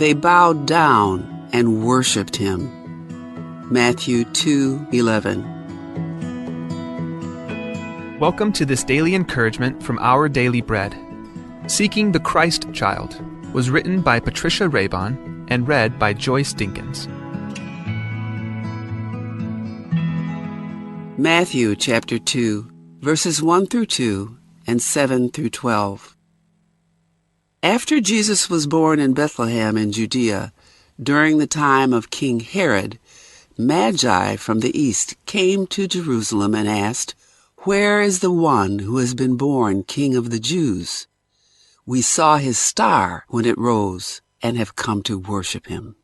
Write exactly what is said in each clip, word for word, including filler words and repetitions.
They bowed down and worshipped him. Matthew two eleven. Welcome to this daily encouragement from Our Daily Bread. Seeking the Christ Child was written by Patricia Raybon and read by Joyce Dinkins. Matthew chapter two, verses one through two and seven through twelve. After Jesus was born in Bethlehem in Judea, during the time of King Herod, Magi from the east came to Jerusalem and asked, "Where is the one who has been born King of the Jews? We saw his star when it rose and have come to worship him."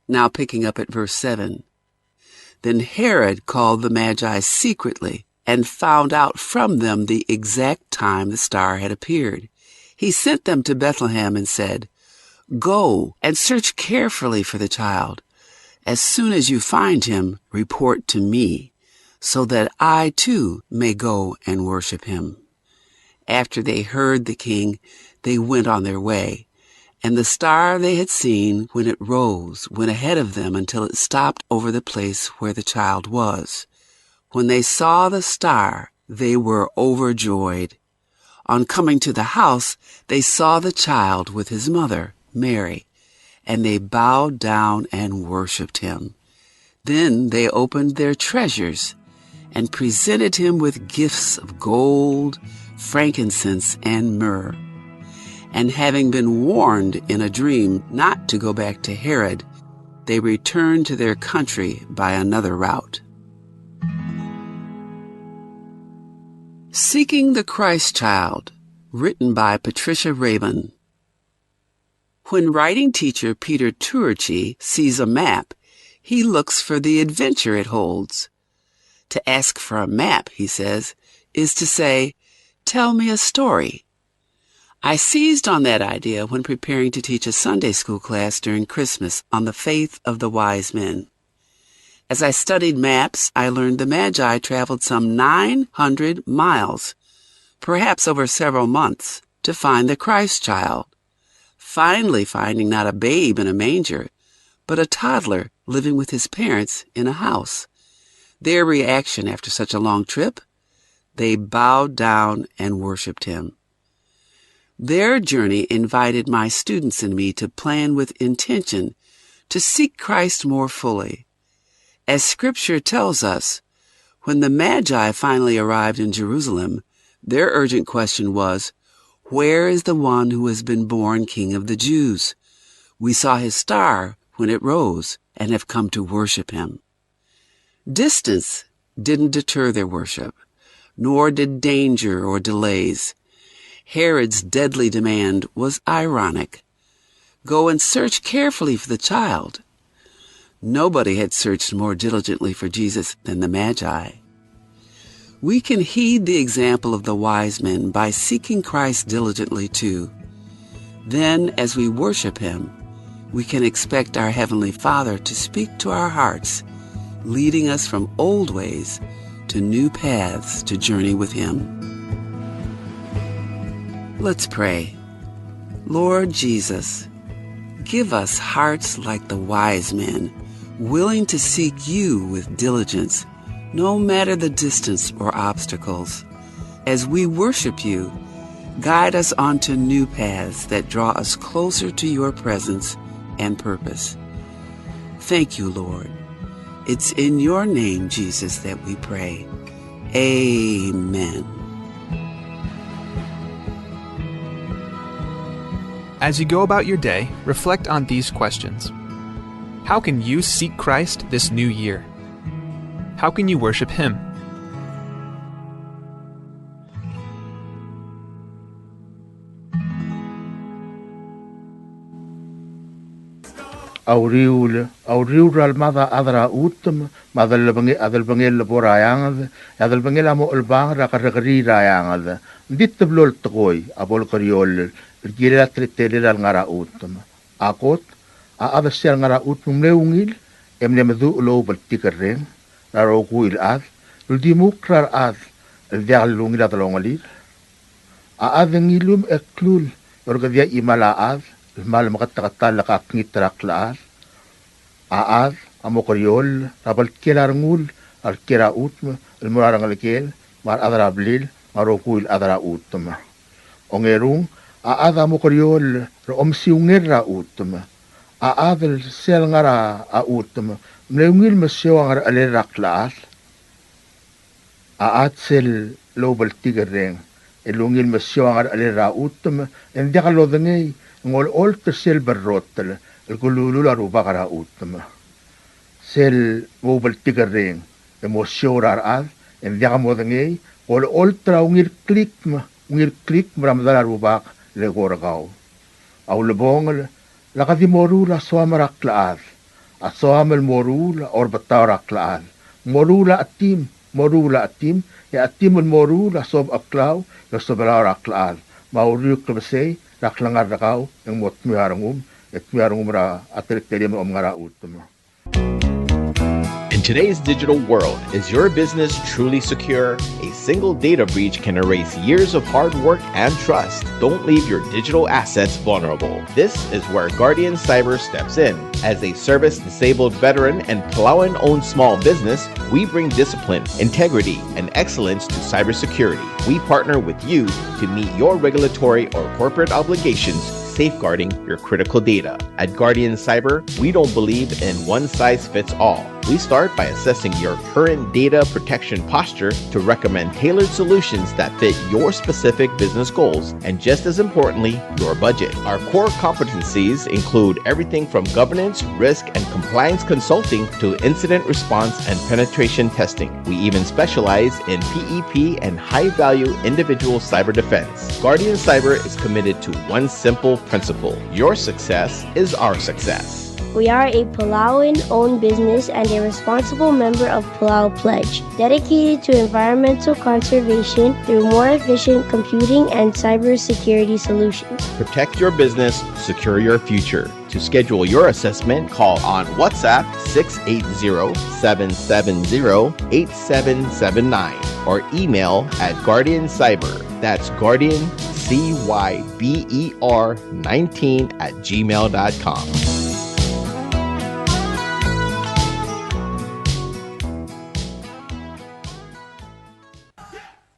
Now picking up at verse seven. Then Herod called the Magi secretly and found out from them the exact time the star had appeared. He sent them to Bethlehem and said, "Go and search carefully for the child. As soon as you find him, report to me, so that I too may go and worship him." After they heard the king, they went on their way. And the star they had seen when it rose went ahead of them until it stopped over the place where the child was. When they saw the star, they were overjoyed. On coming to the house, they saw the child with his mother, Mary, and they bowed down and worshipped him. Then they opened their treasures and presented him with gifts of gold, frankincense, and myrrh. And having been warned in a dream not to go back to Herod, they returned to their country by another route. Seeking the Christ Child, written by Patricia Raybon. When writing teacher Peter Turchi sees a map, he looks for the adventure it holds. To ask for a map, he says, is to say, "Tell me a story." I seized on that idea when preparing to teach a Sunday school class during Christmas on the faith of the wise men. As I studied maps, I learned the Magi traveled some nine hundred miles, perhaps over several months, to find the Christ child. Finally finding not a babe in a manger, but a toddler living with his parents in a house. Their reaction after such a long trip? They bowed down and worshipped him. Their journey invited my students and me to plan with intention to seek Christ more fully. As Scripture tells us, when the Magi finally arrived in Jerusalem, their urgent question was, "Where is the one who has been born King of the Jews? We saw his star when it rose and have come to worship him." Distance didn't deter their worship, nor did danger or delays. Herod's deadly demand was ironic. "Go and search carefully for the child." Nobody had searched more diligently for Jesus than the Magi. We can heed the example of the wise men by seeking Christ diligently too. Then, as we worship him, we can expect our Heavenly Father to speak to our hearts, leading us from old ways to new paths to journey with him. Let's pray. Lord Jesus, give us hearts like the wise men, willing to seek you with diligence, no matter the distance or obstacles. As we worship you, guide us onto new paths that draw us closer to your presence and purpose. Thank you, Lord. It's in your name, Jesus, that we pray. Amen. As you go about your day, reflect on these questions. How can you seek Christ this new year? How can you worship him? A uriul, a uriul er a lemad a chad er a chutem, me a delebenge-, a delebengel el bo er a eanged, e a delebengel a mo chelebangel er a kerrekeriil er a eanged. Ng di teblo el tekoi a bo lekeriolel el kirel a teletelel a lengar er a chutem. A kot, a chad er sei a lengar er a chutem ng mle ungil, e mle meduch el oubltikerreng er a rokui el chad, el di mukl er a rechad el diak lungil a delongelir. A chad e ng iluum e klul e orrekedii a chimal a chad el kmal meketeketang el kakngit er a klechad. A chad a mo kerioll er a bltkil a rengul er a kiei er a chutem el mo er a rengelekel me a rechad er a blil me a rokui el chad er a chutem. Ongerung, a chad a mo kerioll er a omesiungel er a chutem. A chad el sel ngar er a chutem a mle ungil mesiou a ngerechelel er a klechad. A chad sel loubeltik el reng el ungil mesiou a ngerechelel er a chutem e ng diak lodengei ng olecholt er sel berrotel el kelulul a rubak er a chutem. Sel loubeltik el reng e mesiou er a rechad e ng diak modengei ng olecholt er a ungil klikm, ungil klikm er a medal a rubak el eko er kau. A ulebongel, lak di moruul a soam er a klechad. A soam el moruul a orbetau er a klechad. Moruul a chetim, moruul a chetim, e a chetim el moruul a sobecheklau el sobelau er a klechad. Me a uriul klebesei er a klengar er kau e ng mo dmeu a rengum, e dmeu a rengum er a teletelem el omngar a chutem. In today's digital world, is your business truly secure? A single data breach can erase years of hard work and trust. Don't leave your digital assets vulnerable. This is where Guardian Cyber steps in. As a service-disabled veteran and Palauan-owned small business, we bring discipline, integrity, and excellence to cybersecurity. We partner with you to meet your regulatory or corporate obligations, safeguarding your critical data. At Guardian Cyber, we don't believe in one size fits all. We start by assessing your current data protection posture to recommend tailored solutions that fit your specific business goals and, just as importantly, your budget. Our core competencies include everything from governance, risk, and compliance consulting to incident response and penetration testing. We even specialize in P E P and high-value individual cyber defense. Guardian Cyber is committed to one simple principle: your success is our success. We are a Palauan-owned business and a responsible member of Palau Pledge, dedicated to environmental conservation through more efficient computing and cybersecurity solutions. Protect your business, secure your future. To schedule your assessment, call on WhatsApp six eight zero, seven seven zero, eight seven seven nine or email at Guardian Cyber. That's Guardian C Y B E R nineteen at gmail dot com.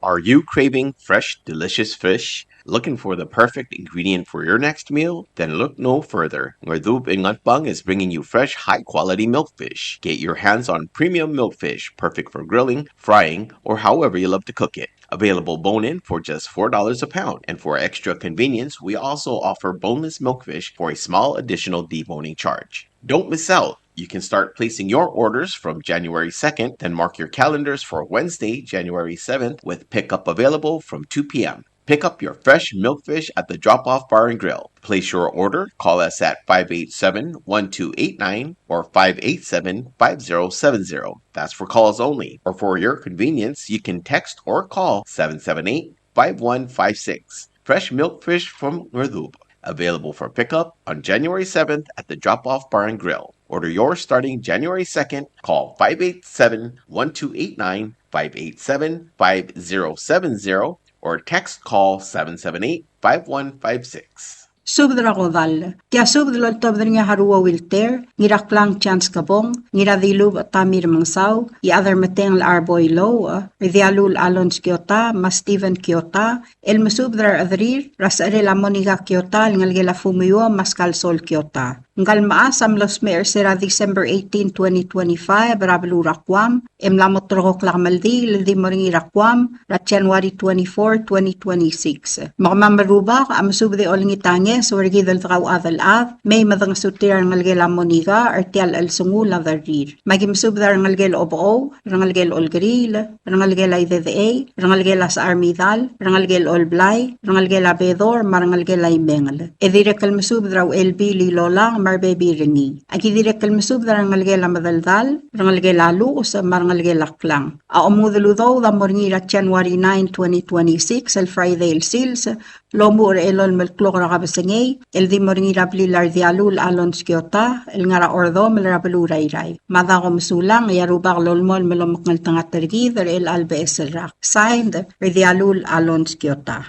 Are you craving fresh, delicious fish? Looking for the perfect ingredient for your next meal? Then look no further. Ngerdub in Ngatpang is bringing you fresh, high-quality milkfish. Get your hands on premium milkfish, perfect for grilling, frying, or however you love to cook it. Available bone-in for just four dollars a pound. And for extra convenience, we also offer boneless milkfish for a small additional deboning charge. Don't miss out. You can start placing your orders from January second, then mark your calendars for Wednesday, January seventh, with pickup available from two p.m. Pick up your fresh milkfish at the Drop Off Bar and Grill. Place your order, call us at five eight seven, one two eight nine or five eight seven, five zero seven zero. That's for calls only. Or for your convenience, you can text or call seven seven eight, five one five six. Fresh milkfish from Ngerdub. Available for pickup on January seventh at the Drop Off Bar and Grill. Order yours starting January second. Call five eight seven, one two eight nine, five eight seven, five zero seven zero, or text call seven seven eight, five one five six. Subed er a kodall. Tia subed el oltobed er ngii a Haruo Wilter, Ngiraklang Chance Kebong, Ngiradilubech Tamir Mengsau, Iechad er Metengel Arboi Louch, Rdialul Alons Kiota, me a Steven Kiota, el mesubed er a rechederir er a secherel a Monica Kiota el ngelekel a Fumio me a Skalsol Kiota. Ngka el mechas a mlo smecher er se er a December eighteen, twenty twenty-five er a beluu er a Guam, e mla mo terrekokl a kemeldiil el di mo er ngii er a Guam er a January twenty-four, twenty twenty-six. Me kemam el rubak a mesubed e olengit a ngeso er kid el dekauchad el chad, mei me dengesuterir a rengelekel a Monica er tia el chelsengul a derrir. Me aki mesubed er a rengelekel Obechou, rengelekel Olkeriil, rengelekel a Idedechei, rengelekel a Secharmidal, rengelekel Olblai, rengelekel a Bedor, me a rengelekel a Imengel. E dirrek el mesubed er a Uchelbil Ilolang me a rebebil er ngii. Aki dirrek el mesubed er a rengelekel a Medeldal, rengelekel a Luches, me a rengelekel a Klang. A omudel udoud a mo er ngii er a January nine, twenty twenty-six, el Friday el sils, el omuchel er a elolem el klok er a kebesengei, el di mo er ngii er a blil a Rdialul Alons Kiota, el ngar er a Ordomel er a beluu er a Irrai. Me a dako mesulang, e a Rubak lolemolem el omekngeltengat er kid er chelecha el beches el rak. Signed, Rdialul Alons Kiota.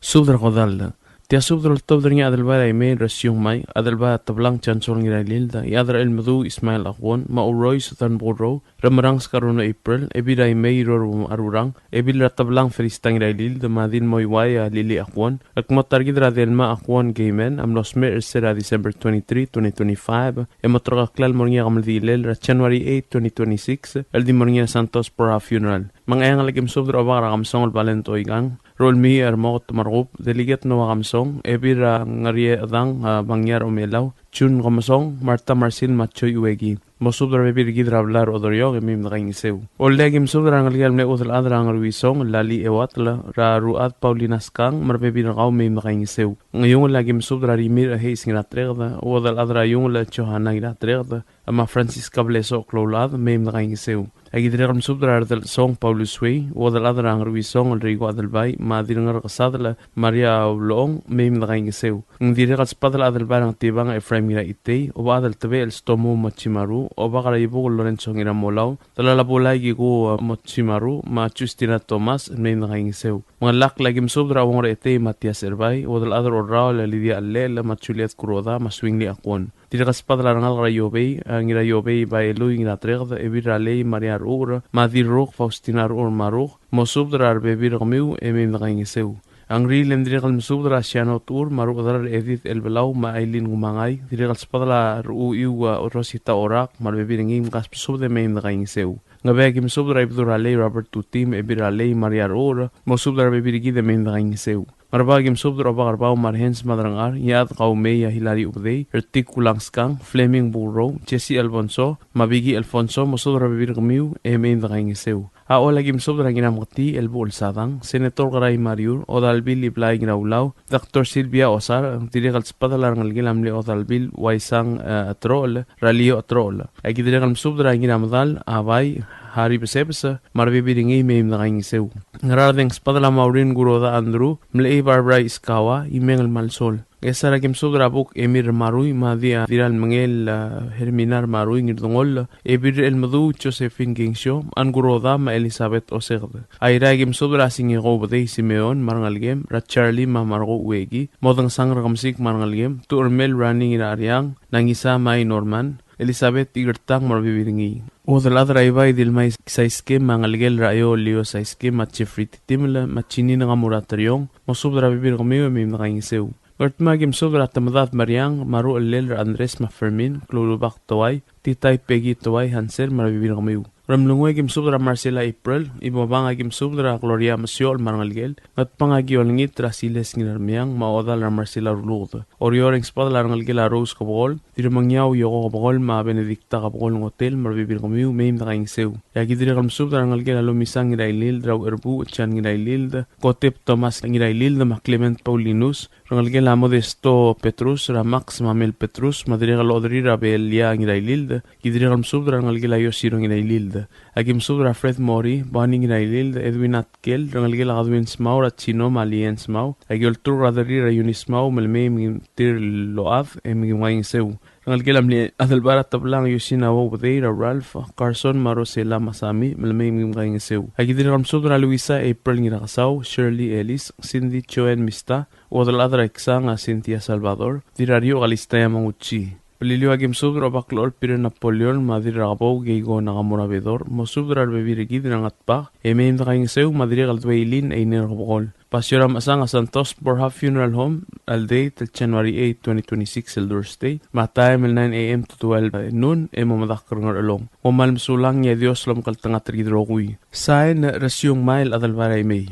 Subed er a kodall. Tia subed el oltobed er ngii a Adelbai er a Imei Resiung Mai, Adelbai er a Teblang Chansol Ngirailild, Iechad er a Chelmeduch Ismael Aguon, me a Urois Tanbukurrou, Remerang Skarono April, Ebil er a Imei Ror Arurang, Ebil er a Teblang Felista Ngirailild, me a Dilmoiuai a Lili Aguon, el kmo ta er kid er a Delma Aguon Gaiman a mlo smecher er se er a December twenty-three, twenty twenty-five, e mo terkokl el mo er ngii a kemeldilel er a January eight, twenty twenty-six, el di mo er ngii a Santos Borja Funeral. Me a Ngcheangel a kim subed er a Obak er a Kemesong el Valent Oikang, Rolmii er Mokot Markub, Delegate Noah Kemesong, Ebil er a Ngeriechedang, a, Bangiar Omelau, Jun Kemesong, Martha Marsil me a Choi Ueki. Mosubed er a rebebil er kid er a blai er a Oderiong e mei me dekaingeseu. Ollei a kim subed er a rengelekel a mle chuodel chad er a Ngeruisong, Lali Euatl, er a Ruchad Paulina Skang, me a rebebil er kau mei me dekaingeseu. Ngaiungel a kim subed er a Rimirch Heis Ngiratreked, chuodel chad er a Iungel Johanna Ngiratreked, me a Francisca Blesoch Kloulechad, mei me dekaingeseu. Aki dirrek el mesubed er a Redelsong Paulus Wei, chuodel chad er a Ngeruisong el Riko Adelbai, me a Dirngerkesadel Maria Ulechong, mei me dekaingeseu. Ng dirrek el sbadel a Adelbai er a Ngetibang Ephraim Ngiraitei, Obak el Tebechel Stomu Mochimaru, Obak er a Ibuk Lorenzo Ngiramolau, Delal a Bulai Kiku Mochimaru, me a Justina Thomas, mei me dekaingeseu. Mengelakl a kim subed er a Uong er a Etei Matias Erbai, chuodel chad er a Orraol Lydia Llechel, me a Juliet Kuroda, me a Swingli Akwon. Dirrek el sbadel a rengalek er a Iobei, a Ngiraiobei Baelui Ngiratreked, Ebil er a Lei Maria Ruchur, me a Dirruk Faustina Ruchur Maruk, mosubed er a rebebil er kemiu e mei me dekaingeseu. A Ngriil e ng dirrek el mesubed er a Siano Tuchur, me a Ruchedar Edith Elbelau, me a Aileen Kumangai, dirrek el sbadel a Ruchuiu a Rosita Orak, me a rebebil er ngii me kasbesubed e mei me dekaingeseu. Ngebei a kim subed er a Ibedul er a Lei Robert Tuti, me a Ebil er a Lei Maria Ruchur, mosubed er a rebebil er kid e mei me dekaingeseu. Ngerbau a kim subed er a Obak er Bau me a Rehens Madrangchar, Iechad Kaumei a Hilari Ubedei, Ertik Kulangskang, Fleming Bukurrou, Jesse Alfonso, me a Biki Alfonso, mosubed er a rebebil er kemiu e mei me dekaingeseu. A Choll a kim subed er a Ngirameketii Elbuchel Sadang, Senator Kerai Mariur, Odalbil Iblai Ngiraulau, Doctor Sylvia Osar, dirrek el sbadel a rengelekel a mle Odalbil Waisang, e, Atrochel, er a Lio Atrochel. Aki dirrek el mesubed er a Ngiramedal, Abai, Hari Besebes, me a rebebil er ngii mei me dekaingeseu. Ngaraard e ng sbadel a Maureen Kuroda Andrew, Mlechei Barbara Iskawa, Imeng el Malsol. Ngchesar a kim subed er a Buk Emir Marui, me a Di-, Dirralmengel, e, Hermina Marui Ngirdengoll, Ebil er a Chelmeduch Josephine Kingsio, Ann Kuroda, me a Elizabeth Oseked. Airai a kim subed er a Singeko Ubedei Simeon, me a rengelekem, er a Charlie me a Marko Ueki, Modengsang er a Kemesik me a rengelekem, Tuchermel Rani Ngirariang, Nangisa me a Norman, Elizabeth Ikertang me a rebebil er ngii. Chuodel chad er a Ibai Dilmai Saiske me a ngelekel er a Eo Leo Saiske me a Jeffrey Titimel me a Jeanine Ngamura Teriong, mosubed er a rebebil er kemiu e mei me dekaingeseu. Ngardmau a kim subed er a Temedad Mariang, me a Ruchellel er a Andres me a Fermin, Kloulubak Towai, Titai Peggy Towai Hansel me a rebebil er kemiu. Ngeremlengui a kim subed er a Marcela April, Ibobang a kim subed er a Gloria Mesiochel me a rengelekel, Ngatpang a ki olengit er a Siles Ngirarmeang, me a Odal er a Marcela Ruluked. Oreor e ng sbadel a rengelekel a Rose Kebekol, Dirremengiau Yoko Kebekol, me a Benedicta Kebekol Ngotel, me a rebebil er kemiu, mei me dekaingeseu. E aki dirrek el mesubed er a rengelekel a Lomisang Ngirailild, er a Ucherbuch Jan Ngirailild, Kotep Thomas Ngirailild, me a Clement Paulinus, rengelekel a Modesto Petrus, er a Max me a Mel Petrus, me a dirrek el ochederir a Belia Ngirailild, ki dirrek el mesubed er a rengelekel a Yosiro Ngirailild. Aki mesubed er a Fred Mori, Bonnie Ngirailild, Edwin Atkel, rengelekel a Kadwin Smau, er a Chino me a Lien Smau, aki olturk er a derrir a Eunice Smau, me le mei me tir el ochad, e mei me kaingeseu. Rengelekel a mle Adelbai er a Teblang Yosina Uobedei, er a Ralph, Carson me a Rosela Masami, me le mei me kaingeseu. Aki dirrek el mesubed er a Luisa April Ngirakesau, Shirley Ellis, Cindy Joan Mista, Uodelchad er a Iksang a Cynthia Salvador, Dirrariuch Kalista Yamaguchi. Beliliou a kim subed er a Obaklechol Peter Napoleon me a Dirrakebou Keiko Nakamura Bedor, mosubed er a rebebil er kid er a Ngatpang, e mei me dekaingeseu me a dirrek el Dweilin Einer Kebekol. Basio er a Mechesang a Santos Borja Funeral Home, el date el January eight, twenty twenty-six el Thursday, me a taem el nine A M to twelve noon, e mo medakl er a Ngerchelong. Kom kmal mesulang e a Dios lomekngeltengat er kid el rokui. Sain, Resiung Mai el Adelbai er a Imei.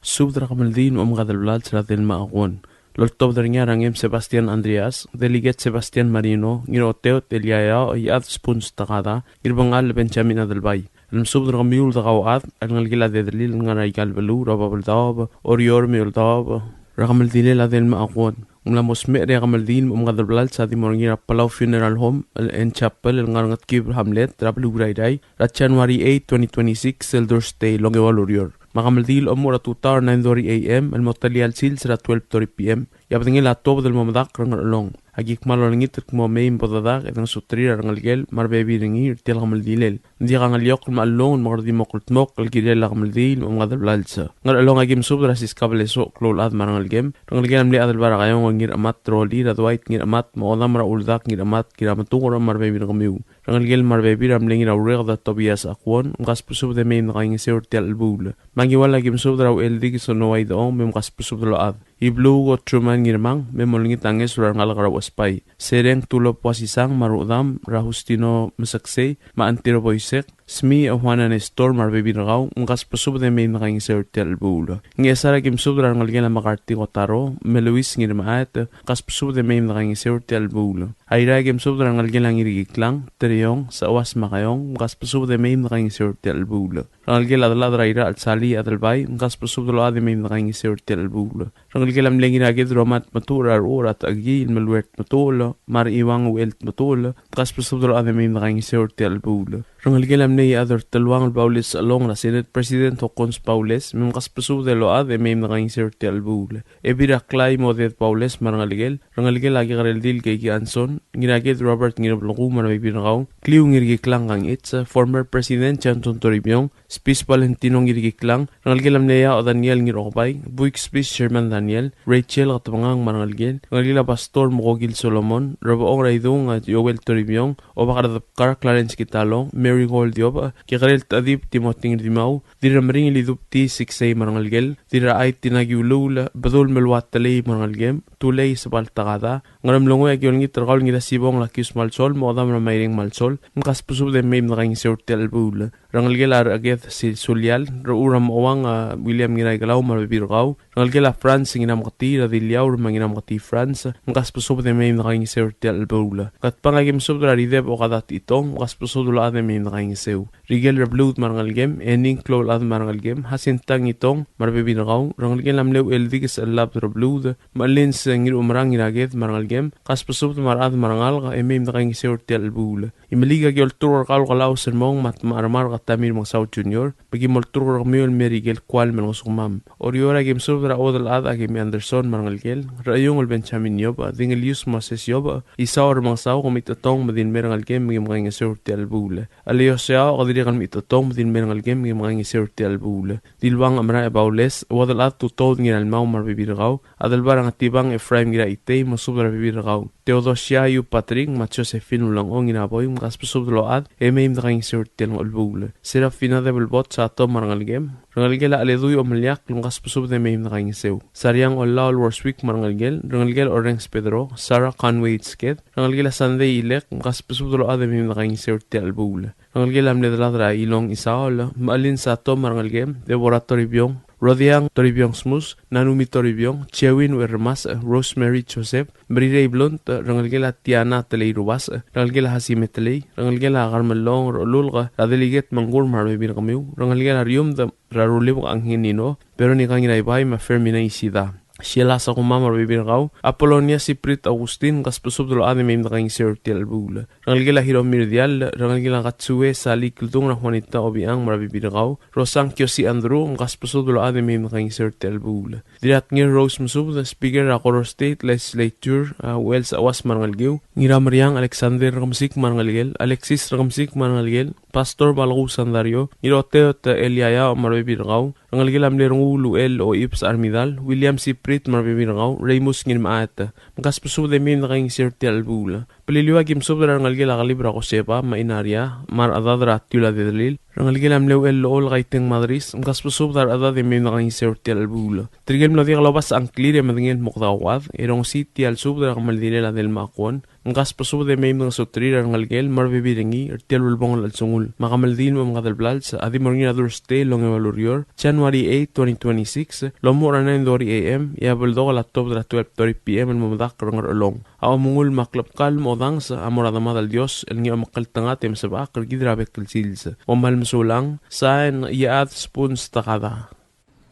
Subed er a kemeldiil me a omengades el blals er a Delma Aguon. Loltobed er ngii a Rengem Sebastian Andreas, Delegate Sebastian Marino, Ngiroteot Elia Eao, Iechad Spuns Takada, Ngirbengall Benjamin Adelbai. El mesubed er kemiu el dekauchad el ngelekel a Dedelil el ngar er aika el beluu er a Babeldaob, Oreor me a Eouldaob, er a kemeldilel a Delma Aguon. Ng mla mo smecher e a kemeldiil me a omengades el blals a di mo er ngii er a Palau Funeral Home and Chapel el ngar er a Ngetkib Hamlet er a beluu er a Irrai, er a January eight, twenty twenty-six el Thursday el ongeua el ureor. Me a kemeldiil a omuchel er a tutau er a nine thirty A M el mo telia el sils er a twelve thirty P M. E a bedengel a tuobed el mo medakl er a Ngerchelong. Aki kmal olengit el kmo mei me bo dedak e dengesuterir a rengelekel me a rebebil er ngii er tia el kemeldilel. Ng diak a ngeliokl me a chelungel me kede di mo kldmokl el kirel a kemeldiil me mengadel blals. Ngerchelong, aki mesubed er a Siska Blesoch, klou el chad me a rengelekem. Rengelekel a mle Adelbai er a Kaiong Ngiramat, Roli er a Dwight Ngiramat, me a Odam er a Uldak Ngiramat, Kirametuker me a rebebil er kemiu. Rengelekel me a rebebil a mle Ngiraureked a Tobias Aguon, mkasbesubed e mei me dekaingeseu er tia el chelebuul. Me a Ngiwal, aki mesubed er a Ucheldikes Noah Idechong, me mkasbesubed el ochad. Ibluuk Truman Ngirmang, me molengit a ngeso er a rengalek er a Uchesbai. Sereng Tulop Wasisang me a rudam er a Justino Meseksei, me a Antiro Boisek, Smi Juana Nestor me a rebebil er kau, mkasbesubed e mei me dekaingeseu er tia el chelebuul. Ngchesar, aki mesubed er a rengelekel a Makarti Kotaro, me Luis Ngirmechaet, mkasbesubed e mei me dekaingeseu er tia el chelebuul. Airai, aki mesubed er a rengelekel a Ngirikiklang, Teriong, Seuas me a Kaiong, mkasbesubed e mei me dekaingeseu er tia el chelebuul. Rengelekel a delad er a Irachel Sali Adelbai, mkasbesubed el ochad e mei me dekaingeseu er tia el chelebuul. Rengelekel a mle Ngiraked Romat Metuchel er a Rechucher a Techekii el Meluert Metuchel, me a Rechiuang Uchelt Metuchel, mkasbesubed el ochad e mei me dekaingeseu er tia el chelebuul. Rengelekel a mle Iechad er Teluang el Baules Chelong er a Senate President Hokkons Baules, me mkasbesubed el ochad e mei me dekaingeseu er tia el chelebuul. Ebil er a Klai Moded Baules me a rengelekel, rengelekel a Kekerel Dil Keiki Anson, Ngiraked Robert Ngirblekuu me a rebebil er kau, Kliu Ngirkiklang Kangichi, former President Johnson Toribiong, Spis Valentino Ngirkiklang, rengelekel a mle Iaoch Daniel Ngirokbai, Buik Spis Sherman Daniel, Rachel Ketebengang me a rengelekel, rengelekel a Pastor Mokokil Solomon, Rebechong er a Idung a Joel Toribiong, Obak er a Debkar Clarence Kitalong, Mary Gold Iobech, Kekerel Techedib Timothy Ngirmau, Dirremeringel Idubtii Siksei me a rengelekel, Dirrachai Tina Kiuluul, Bedul Meluat Telei me a rengelekem, Tulei Sebal Takada, Ngeremlengui, aki olengit er kau el Ngirasibong Lakius Malsol, me a Odam er a Maireng Malsol, mkasbesubed e mei me dekaingeseu er tia el chelebuul. Rengelekel a Recheked Sil-, Sulial, Rechucher a Mochouang a William Ngiraikelau me a rebebil er kau, rengelekel a Franz Ngirameketii er a Diliaur me a Ngirameketii Franz, mkasbesubed e mei me dekaingeseu er tia el chelebuul. Ngatpang, aki mesubed er a Rideb Okada Techitong, mkasbesubed el ochad e mei me dekaingeseu. Rikel Rebluud me a rengelekem, Ening Kloulechad me a rengelekem, Hasin Tang Itong me a rebebil er kau, rengelekel a mle Ucheldikes Chellabed Rebluud, me a Lins Ngiruchemerang Ngiraked me a rengelekem, kasbesubed me a rechad me a rengalek e mei me dekaingeseu er tia el chelebuul. Imeliik, aki olturk er kau el Kelau Sermong me a Tmacharmar Katamir Mengesau Junior, me ki mo olturk er kemiu el mei er ikel kual me a lengosukemam. Oreor, aki mesubed er a Uodelchad Akemi Anderson me a rengelekel, Recheiungel Benjamin Iobech, Dingelius Moses Iobech, Isao Remengesau, Kemitetong me Dilmei er a rengelekem, me ki mkaingeseu er tia el chelebuul. Aleosiao, ke dirrek el Kemitetong me Dilmei er a rengelekem, me ki mkaingeseu er tia el chelebuul. Diluang Amra e Baules, Uodelchad Tutoud Ngiralmau me a rebebil er kau, Adelbai er a Ngetibang Ephraim Ngiraitei, mosubed er a rebebil er kau. Theodosia Iu Patrick me a Josephine Ulengchong Ngiraboi, mkasbesubed el ochad e mei me dekaingeseu er tia el chelebuul. Serafina Debelbot Sato me a rengelekem, rengelekel a Cheledui Omeliakl, mkasbesubed e mei me dekaingeseu. Sariang Ollaol Worswick me a rengelekel, rengelekel Orrenges Pedro, Sarah Conway Itsked, rengelekel a Sunday Ilek, mkasbesubed el ochad e mei me dekaingeseu er tia el chelebuul. Rengelekel a mle delad er a Ilong Isaol, Machelin Sato me a rengelekem, Deborah Toribiong, Rodiang Toribiong Smus, Nanumi Toribiong, Chewin Uerremasech, Rosemary Joseph, Merirei Blunt, rengelekel a Tiana Telei Rubasech, rengelekel a Hasime Telei, rengelekel a Karmelong Rolulk, er a Deliket Mengkur me a rebebil er kemiu, rengelekel a Riumd er a Ruliu Kanginino, Veronica Ngiraibai me a Fermina Isida. Sheila Sakuma me a rebebil er kau, Apolonia Siprit Augustin, mkasbesubed el ochad e mei me dekaingeseu er tia el chelebuul. Rengelekel a Hiromi Rdiall, rengelekel a Katsue Sali Kldung er a Juanita Obichang me a rebebil er kau, Rosang Kiosi Andrew, mkasbesubed el ochad e mei me dekaingeseu er tia el chelebuul. Dirratngir Rose Mesubed, Speaker er a Koror State Legislature, a Wells Awas me a rengelekiu, Ngirameriang Alexander Rekemesik me a rengelekel, Alexis Rekemesik me a rengelekel, Pastor Balkuu Sandario, Ngiroteot Eliaiao me a rebebil er kau, rengelekel a mle Renguu Luchel Oibes Armidal, William Siprit me a rebebil er kau, Reimus Ngirmechaet. Mkasbesubed e mei me dekaingeseu er tia el chelebuul. Beliliou, aki mesubed er a rengelekel a Kelib er a Koseba me a Inaria, me a rechedad er a Tiula Dedelil, rengelekel a mle Uchel Lool Kaiteng Madris, mkasbesubed a rechedad e mei me dekaingeseu er tia el chelebuul. Tirke el mlo diak lobasech a ngklir e medengei el kmo kede ouchad, e rongesii tia el subed er a kemeldilel a Delma Aguon, mkasbesubed e mei me dengesuterir a rengelekel me a rebebil er ngii er tia el ulebongel el chelsengul. Me a kemeldiil me a omengadel blals a di mo er ngii er a Thursday el ongeua el ureor, January eight, twenty twenty-six, el omuchel er a nine thirty A M, e a beldokel a tobed er a twelve thirty P M el mo medakl er a Ngerchelong. A omengull me a klebkall me a odanges a mo er a Demad el Dios el ngii a omekngeltengat e mesebechakl er kid er a bek el sils. Kom kmal mesulang, sain, Iechad Spoons Takada.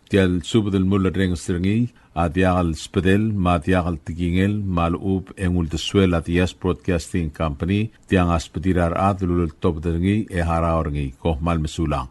Tia el subed el mulerrenges er ngii a diak el sbedel me a diak el tekingel me a lechub e ng uldesuel a Diaz Broadcasting Company, tiang a sbedir a rechad el uleltobed er ngii e harau er ngii. Kom kmal mesulang.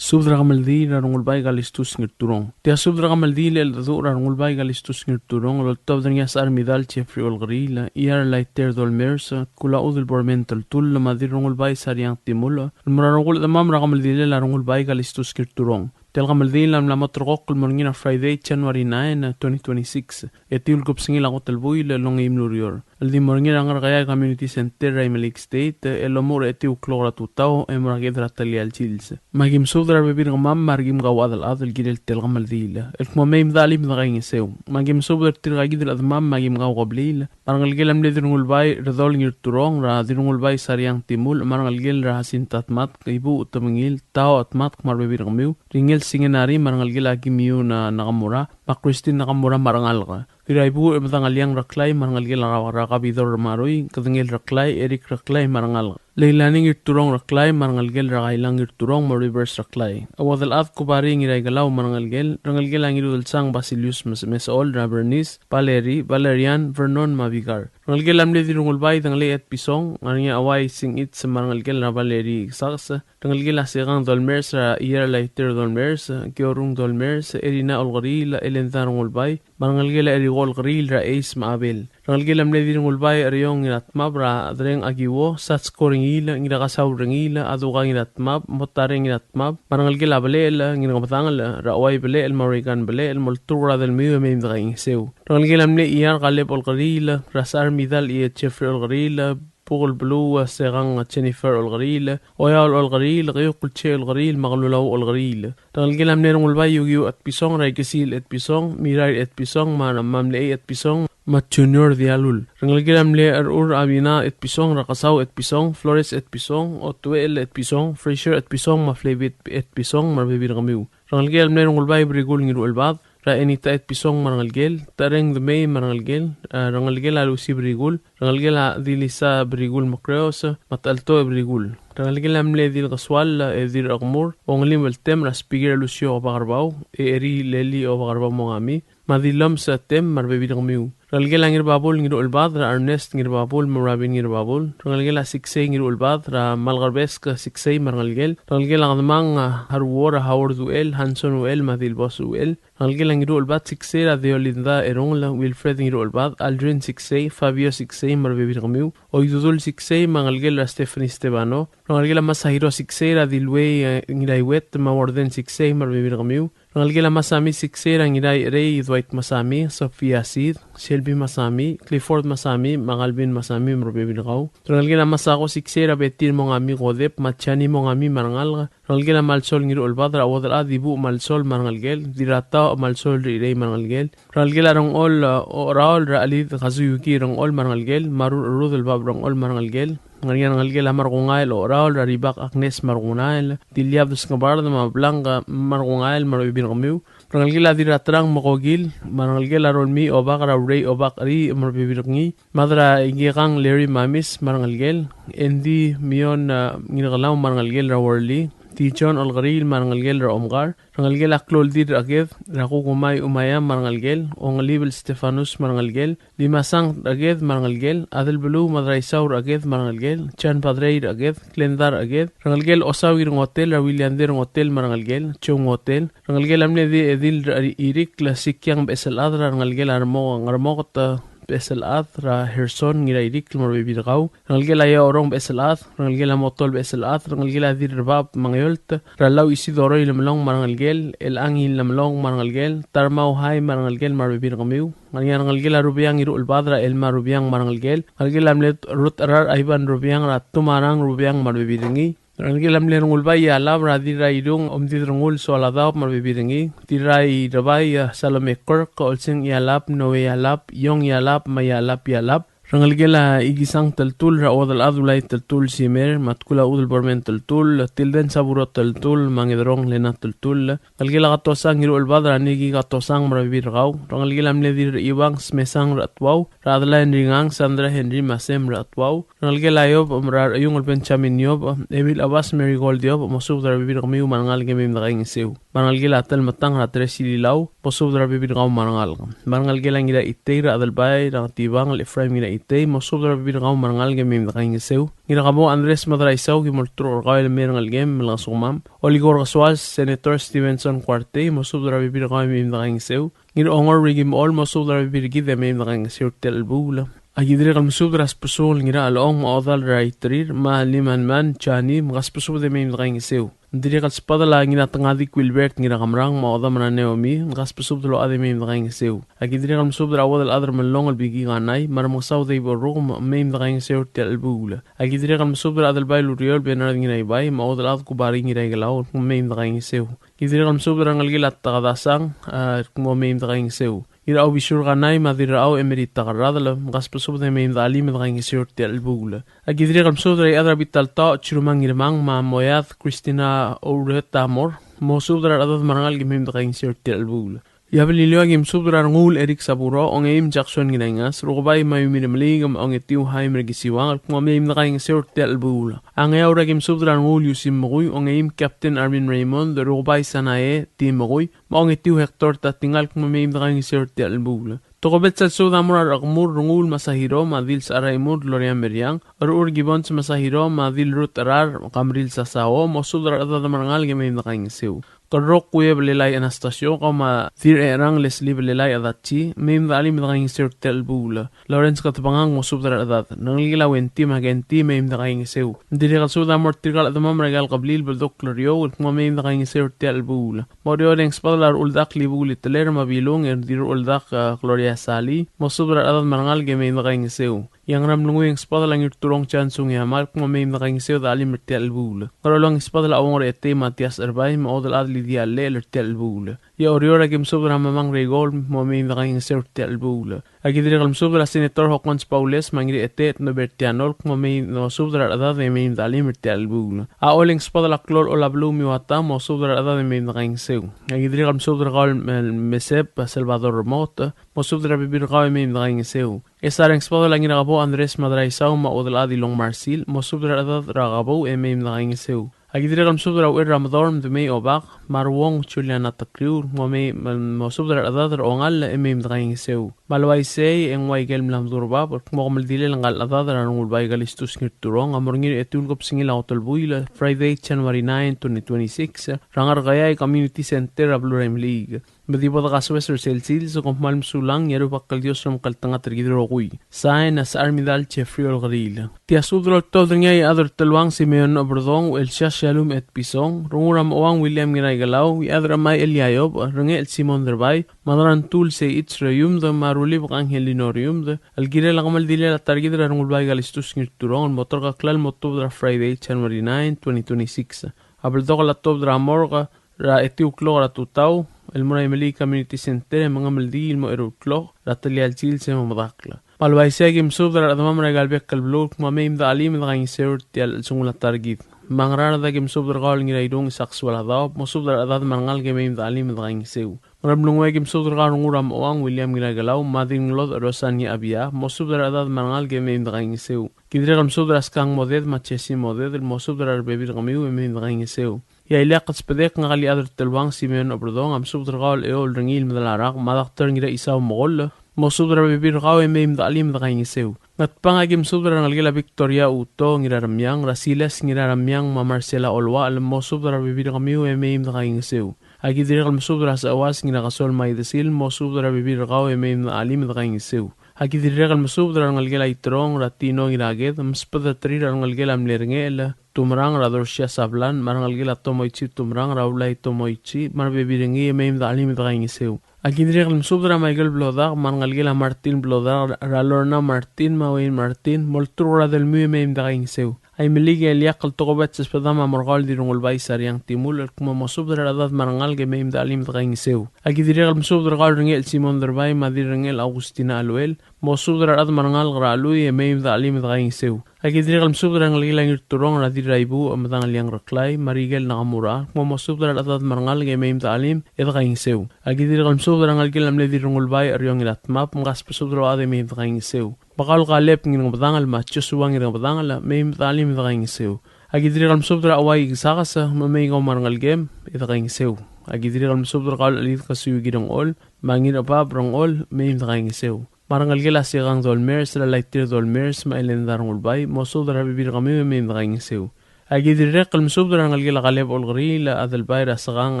Subed er a kemeldiil er a Rengulbai Kalistus Ngirturong. Tia subed er a kemeldiil el cheldecheduch er a Rengulbai Kalistus Ngirturong el oltobed er ngii a Secharmidal Jeffrey Olkeriil, Iar Laiter Dolmers, Kulachudel Bormen Teltull, me a Dirrengulbai Sariang Timulech, el mo er a rokui el chedemam er a kemeldilel a Rengulbai Kalistus Ngirturong. Tia el kemeldiil a mla mo ulterekokl el mo er ngii er a Friday, January nine, twenty twenty-six. E tia el kebesengil a kot el buil el ongeim el ureor el di mo er ngii er a Ngerkeai Community Center er a Imeliik State, el omuchel er a etiu el klok er a tutau e mo er a ked er a telial sils. Me a kim subed er a rebebil er kemam me a rekim kauchad el chad el kirel tia el kemeldiil el kmo mei me de chelim e de kaingeseu. Me a kim subed er tirka kid el chedemam me a kim kaukebliil, me a rengelekel a mle Dirrengulbai Redol Ngirturong, er a Dirrengulbai Sariang Timulech, me a rengelekel er a Jacinta Tmatk, Ibuuch Temengil, Tao Tmatk me a rebebil er kemiu, Ringel Singenari me a rengelekel a Kimiu Na-, Nakamura, me a Christine Nakamura me a rengalek. Dirraibuuch Medangeliang Reklai me a rengelekel a Ra-, Rakabidor Marui, Kedengel Reklai, Eric Reklai me a rengalek. Leilani Ngirturong Reklai me a rengelekel er a Kailang Ngirturong me a Rivers Reklai. Uodelchad Kubari Ngiraikelau me a rengelekel, rengelekel a Ngirudelsang Basilius Mes-, Mesechol er a Bernice, Valerie, Valerian, Vernon me a Vigar. Rengelekel a mle Dirrengulbai Dengelei Etpison, ngar er ngii a Uai Singich me a rengelekel er a Valerie Saks, rengelekel a Sekang Dolmers er a Iar Laiter Dolmers, Kiorung Dolmers, Erina Olkeriil, Elenda Rengulbai, me a rengelekel a Eriko Olkeriil er a Eis me a Abel. Rengelekel a mle Dirrengulbai Eriong Ngiratmab er a Dereng Akiuo, Satsko Rengiil, Ngirakasau Rengiil, Aduka Ngiratmab, Motare Ngiratmab, me a rengelekel a Belechel, Ngirngebedangel, er a Uai Belechel, me a Regan Belechel, molturk er a delmiu e mei me de kaingeseu. Rengelekel a mle Iar Kaleb Olkeriil, er a Secharmidal Iet Jeffrey Olkeriil, Bukel Beluu Sekang Jennifer Olkeriil, Oeaol Olkeriil, Keiukl Che Olkeriil, me a Kelulau Olkeriil. Rengelekel a mle Rengulbai Yukiu Etpison, er a Ikesil Etpison, Mirair Etpison, me a Mamlei Etpison, me a Junior Dialul. Rengelekel a mle Rechur Abina Etpison, er a Kesau Etpison, Flores Etpison, Otuel Etpison, Fraser Etpison, me a Flebit Etpison, me a rebebil er kemiu. Rengelekel a mle Rengulbai Brikul Ngiruchelbad, er a Enita Etpison me a rengelekel, Tereng Demei me a rengelekel, e, rengelekel a Lucy Brikul, rengelekel a Dilisa Brikul Mekreos, me a Telto Brikul. Rengelekel a mle Dilkesual, e, Dirrekmur, Ongelim Beltem, er a Speaker Lucio Obakerbau, e, Eri Leli Obakerbau Mongami, me a Diloms Tem, me a rebebil er kemiu. Rengelekel a Ngirbabul Ngiruchelbad, er a Ernest Ngirbabul, me a Rabin Ngirbabul. Rengelekel a Siksei Ngiruchelbad, er a Malkerbesk Siksei me a rengelekel. Rengelekel a Kedemang, a, Haruo, er a Howard Uchel, Hanson Uchel, me a Dilbos Uchel. Rengelekel a Ngiruchelbad Siksei, er a Deolinda Erungel, Wilfred Ngiruchelbad, Aldrin Siksei, Fabio Siksei, me a rebebil er kemiu. Oidudul Siksei, me a rengelekel er a Stephanie Stebano. Rengelekel a Masahiro Siksei, er a Dilwei, e, Ngiraiwet, me a Warden Siksei, me a rebebil er kemiu. Rengelekel a Masami Siksei, er a Ngiraicherei Dwight Masami, Sophia Sid, Shelby Masami, Clifford Masami, me a Calvin Masami, me a rebebil er kau. Rengelekel a Masako Siksei, er a Betir Mongami Kodep, me a Jani Mongami me a rengalek. Rengelekel a Malsol Ngiruchelbad, er a Uodelchad Ibuuch Malsol me a rengelekel, Dirratau Malsol Rirei me a rengelekel. Rengelekel a Rengchol, e, Ocheraol, er a Chelid Kazuyuki Rengchol me a rengelekel, me a Rurcherudel Bab Rengchol me a rengelekel. Ngar er ngii a rengelekel a Markungael Ocheraol, er a Ribak Agnes Markungael, Diliab Desngebard me a Blanca Markungael me a rebebil er kemiu. Rengelekel a Dirraterang Mekokil, me a rengelekel a Rolmii Obak, er a Urei Obak Ri me a rebebil er ngii. Mad er a Ikekang Larry Mamis me a rengelekel, Andy Mion, e, Ngirkelau me a rengelekel, er a Worli, Di John Olkeriil me a rengelekel, er a Omkar. Rengelekel a Kloldir Aked, er a Kukumai Umayam me a rengelekel, Ongelibel Stefanus me a rengelekel, Limasang Aked me a rengelekel, Adelbeluu Madraisau Aked me a rengelekel, Jan Padrei Aked, Glenda Aked. Rengelekel Osau Irngotel, er a Williander Ngotel me a rengelekel, Joe Ngotel. Rengelekel a mle Di-, Edil er a Irikl Sikiang Becheselchad, er a rengelekel a Remo-, Ngermoket, e, Becheselchad, er a Herson Ngirairikl me a rebebil er kau. Rengelekel a Iaorong Becheselchad, rengelekel a Motol Becheselchad, rengelekel a Dirrebab Mangeolt, er a Lau Isidoro Ilemelong me a rengelekel, Elangi Ilemelong me a rengelekel, Tarmau Hai me a rengelekel me a rebebil er kemiu. Ngar er ngii a rengelekel a Rubiang Iruchelbad, er a Elma Rubiang me a rengelekel. Ngelekel a mle Ruth Erar Ivan Rubiang, er a Tumarang Rubiang me a rebebil er ngii. Rengelekel a mle Rengulbai Ialab, er a Dirrairung Omdid Rengul Soaladaob me a rebebil er ngii. Dirrairebai, e, Salome Kirk, Olseng Ialab, Noe Ialab, Iong Ialab, me a Ialab Ialab. Rengelekel a Ikisang Teltull, er a Uodelchad Ulai Teltull Simer, me a Tkul a Udelbormen Teltull, Tilden Saburo Teltull, me a Ngederong Lena Teltull. Ngelekel a Katosang Ngiruchelbad, er a Neki Katosang me a rebebil er kau. Rengelekel a mle Dirreiuang Smesang er a Chetuau, er a Adela Henry Ngang, Sandra Henry me a Sem er a Chetuau. Rengelekel a Iob, er a Recheiungel Benjamin Iob, Emil Abas, Mary Gold Iob, mosubed er a rebebil er kemiu me a rengalek e mei me dekaingeseu. Me a rengelekel a Telmetang, er a Teres Ililau, mosubed er a rebebil er kau me a rengalek. Me a rengelekel a Ngiraitei, er a Adelbai, er a Ngetibang, el Ephraim Ngiraitei. Kuartei, mosubed er a rebebil er kau me a rengalek e mei me dekaingeseu. Ngirakebou Andres Madraisau, ki mo olturk er kau el mei er a ngelekem me lengesukemam. Olikor Kesuas, Senator Stevenson Kuartei, mosubed er a rebebil er kau e mei me dekaingeseu. Ngirongor Ricky Mechol, mosubed er a rebebil er kid e mei me dekaingeseu er tia el chelebuul. Aki dirrek el mesubed er a Sbesungel Ngirachelong me a Odal er a Iterir, me a Limanman Johnny, me kasbesubed e mei me dekaingeseu. Ng dirrek el sbedel a Ngiratengadik Wilbert Ngirakemerang me a Odam er a Naomi, me kasbesubed el ochad e mei me dekaingeseu. Aki dirrek el mesubed er a Uodelchad er a Melong el Biki Kanai, me a Remengesau Dave Orrukem, me mei me dekaingeseu er tia el chelebuul. Aki dirrek el mesubed er a Adelbai el Uriol Bernard Ngiraibai, me a Uodelchad Kubari Ngiraikelau, me mei me dekaingeseu. Ki dirrek el mesubed er a rengelekel a Tekadasang, a, el kmo mei me dekaingeseu. Ngiraobisur Kanai me a Dirrachau Emerita Kerradel, me kasbesubed e mei me dechelim e dekaingeseu er tia el chelebuul. Aki dirrek el mesubed er a Iechad er a Bitaltaoch Chirumang Ngirmang me a Moead Christina Oureta Mor, mosubed er a rechedad me a rengalek e mei me dekaingeseu er tia el chelebuul. Ia Beliliou aki mesubed er a Renguul Eric Saburo, Ongeim Jackson Ngiraingas, Rukebai Mayumi Remeliik me a Ongetiu Haim er Kisiwang, el kmo mei me dekaingeseu er tia el chelebuul. A Ngeaur aki mesubed er a Renguul Yusim Mekui, Ongeim Captain Armin Raymond, Rukebai Sanae Tim Mekui, me a Ongetiu Hector Tatingal, el kmo mei me dekaingeseu er tia el chelebuul. Tokubets el subed a mo er a Rechekemur Renguul Masahiro me a Dil Secharaimur Gloria Meriang, Rechur Gibbons Masahiro me a Dil Ruth Cherar Kamril Sasao, mosubed er a rechedad me a rengalek e mei me dekaingeseu. Kerrok Kuye Belelai Anastasio, kau me a Dirrecherang Leslie Belelai Adachi, mei me dechelim e dekaingeseu er tia el chelebuul. Lawrence Ketebengang, mosubed er a rechedad. Rengelekel a Wenty me a Kenty, mei me dekaingeseu. Ng dirrek el subed a mo er tirka el chedemam er aika el kebliil el beldokl er eou, el kmo mei me dekaingeseu er tia el chelebuul. Mo er eou e ng sbedel a Rechuldak Libukl Iteler me a Bilung, e Dirrechuldak, a, Gloria Sali, mosubed er a rechedad me a rengalek e mei me dekaingeseu. Ia Ngeremlengui e ng sbedel a Ngirturong Chansung Yamal, el kmo mei me dekaingeseu e dechelim er tia el chelebuul. Ngerchelong e ng sbedel a Uong er a Etei Matias Erbai, me a Uodelchad Lydia Llechel er tia el chelebuul. Ia Oreor aki mesubed er a Mamang Reigol, el kmo mei me dekaingeseu er tia el chelebuul. Aki dirrek el mesubed er a Senator Hokkons Baules me a Ngiriecheteet Nobertiano, el kmo mei mosubed er a rechedad e mei me dechelim er tia el chelebuul. A Ollei e ng sbedel a Klou el Olabeluu Miwata, mosubed er a rechedad e mei me dekaingeseu. Aki dirrek el mesubed er kau el Meseb Salvador Remoto, mosubed er a rebebil er kau e mei me dekaingeseu. Esar e ng sbedel a Ngirakebou Andres Madraisau me a Uodelchad Ilong Marsil, mosubed er a rechedad er a Kebou e mei me dekaingeseu. Aki dirrek el mesubed er a Uchel er a Medorm Demei Obak, me a Ruong Juliana Tekriu, el kmo mei, mosubed er a rechedad er a Ongall e mei me dekaingeseu. Me a le uaisei e ng ua ikel mla meduch er bab, el kmo kemeldilel ngka el chedad er a Rengulbai Kalistus Ngirturong a mo er ngii er a etiu el kebesengil a kot el buil, Friday, January nine, twenty twenty-six, er a Ngerkeai Community Center er a beluu er a Imeliik. Me di bo dekasoes er sel sils, kom kmal mesulang, e a Rubak el Dios a omekngeltengat er kid el rokui. Sain a Secharmidal Jeffrey Olkeriil. Tia subed el oltobed er ngii a Iechad er a Teluang Simeon Oberdong, Uchelsias Shallum Etpison, Rengul er a Mochouang William Ngiraikelau, Iechad er a Chemai Elia Iob, Rengechel Simon Derbai, me a Drantul Seichi Sreuiumd, me a Rulibek Angelino Riumd, el kirel a kemeldilel a ta er kid er a Rengulbai Kalistus Ngirturong, el mo terkeklel el mo tuobed er a Friday, January nine, twenty twenty-six. A beldokel a tuobed er a morgue, er a etiu el klok er a tutau, el mo er a Imeliik Community Center, e mengemeldiil el mo eru el klok, er a telial sils e mo medakl. Me a le uaisei e aki mesubed er a rechedemam er aika el bek el beluu, el kmo mei me dechelim e dekaingeseu er tia el chelsengul a ta er kid. Me a Ngaraard aki mesubed er kau el Ngirairung Isaac Sualadaob, mosubed er a rechedad me a rengalek e mei me dechelim e dekaingeseu. Ngeremlengui e aki mesubed er kau el Rengul er a Mochouang William Ngiraikelau, me a Dilngelodech Rosania Abia, mosubed er a rechedad me a rengalek e mei me dekaingeseu. Ki dirrek el mesubed er a Skang Moded me a Jesse Moded, el mosubed er a rebebil er kemiu e mei me dekaingeseu. Ia ileakl el subedek, ngak el Iechad er a Teluang Simeon Oberdong a mesubed er kau el Eoul er ngii el Medalarak, me a Doctor Ngiraisau Mokoll, mosubed er a rebebil er kau e mei me dechelim e dekaingeseu. Ngatpang aki mesubed er a rengelekel a Victoria Uto Ngiraremiang, er a Silas Ngiraremiang me a Marcela Oluachel, mosubed er a rebebil er kemiu e mei me dekaingeseu. Aki dirrek el mesubed er a Seuas Ngirakesol me a Idesil, mosubed er a rebebil er kau e mei me dechelim e dekaingeseu. Aki dirrek el mesubed er a rengelekel a Iterong er a Tino Ngiraked, msbedeterir a rengelekel a mle Rengechel Tumerang er a Dorsia Sablan, me a rengelekel a Tomoichi Tumerang er a Ulai Tomoichi, me a rebebil er ngii e mei me dechelim e dekaingeseu. Aki dirrek el mesubed er a Michael Blodak, me a rengelekel a Martin Blodak er a Lorna Martin, me a Wayne Martin, molturk er a delmiu e mei me dekaingeseu. A Imeliik e ileakl el tokubets el subedam a mo er kau el Dirrengulbai Sariang Timul, el kmo mosubed er a rechedad me a rengalek e mei me dechelim e dekaingeseu. Aki dirrek el mesubed er kau el Rengechel Simon Derbai, me a Dirrengechel Augustina Aluel, mosubed er a rechad me a rengalek er a Chelui e mei me dechelim e dekaingeseu. Aki dirrek el mesubed er a rengelekel a Ngirturong er a Dirraibuuch Medang el Iang Reklai, me a Rikel Nakamura, el kmo mosubed er a rechedad me a rengalek e mei me dechelim e dekaingeseu. Aki dirrek el mesubed er a rengelekel a mle Dirrengulbai Eriong Iratmap, me kasbesubed er a rechad e mei me dekaingeseu. Me kau el Kaleb Ngirngebedangel me a Joshua Ngirngebedangel, mei me dechelim e dekaingeseu. Aki dirrek el mesubed er a Uai Ikesakes, me mei kau me a rengelekem e dekaingeseu. Aki dirrek el mesubed er kau el Chelid Kesiu Kirengchol, me a Ngirchebab Rengchol, mei me dekaingeseu. me a rengelekel a Sikang Dolmers, er a Laitir Dolmers, me a Elenda Rengulbai, mosubed er a rebebil er kemiu e mei me dekaingeseu. Aki dirrek el mesubed er a rengelekel a Kaleb Olkeriil, Adelbai er a Sekang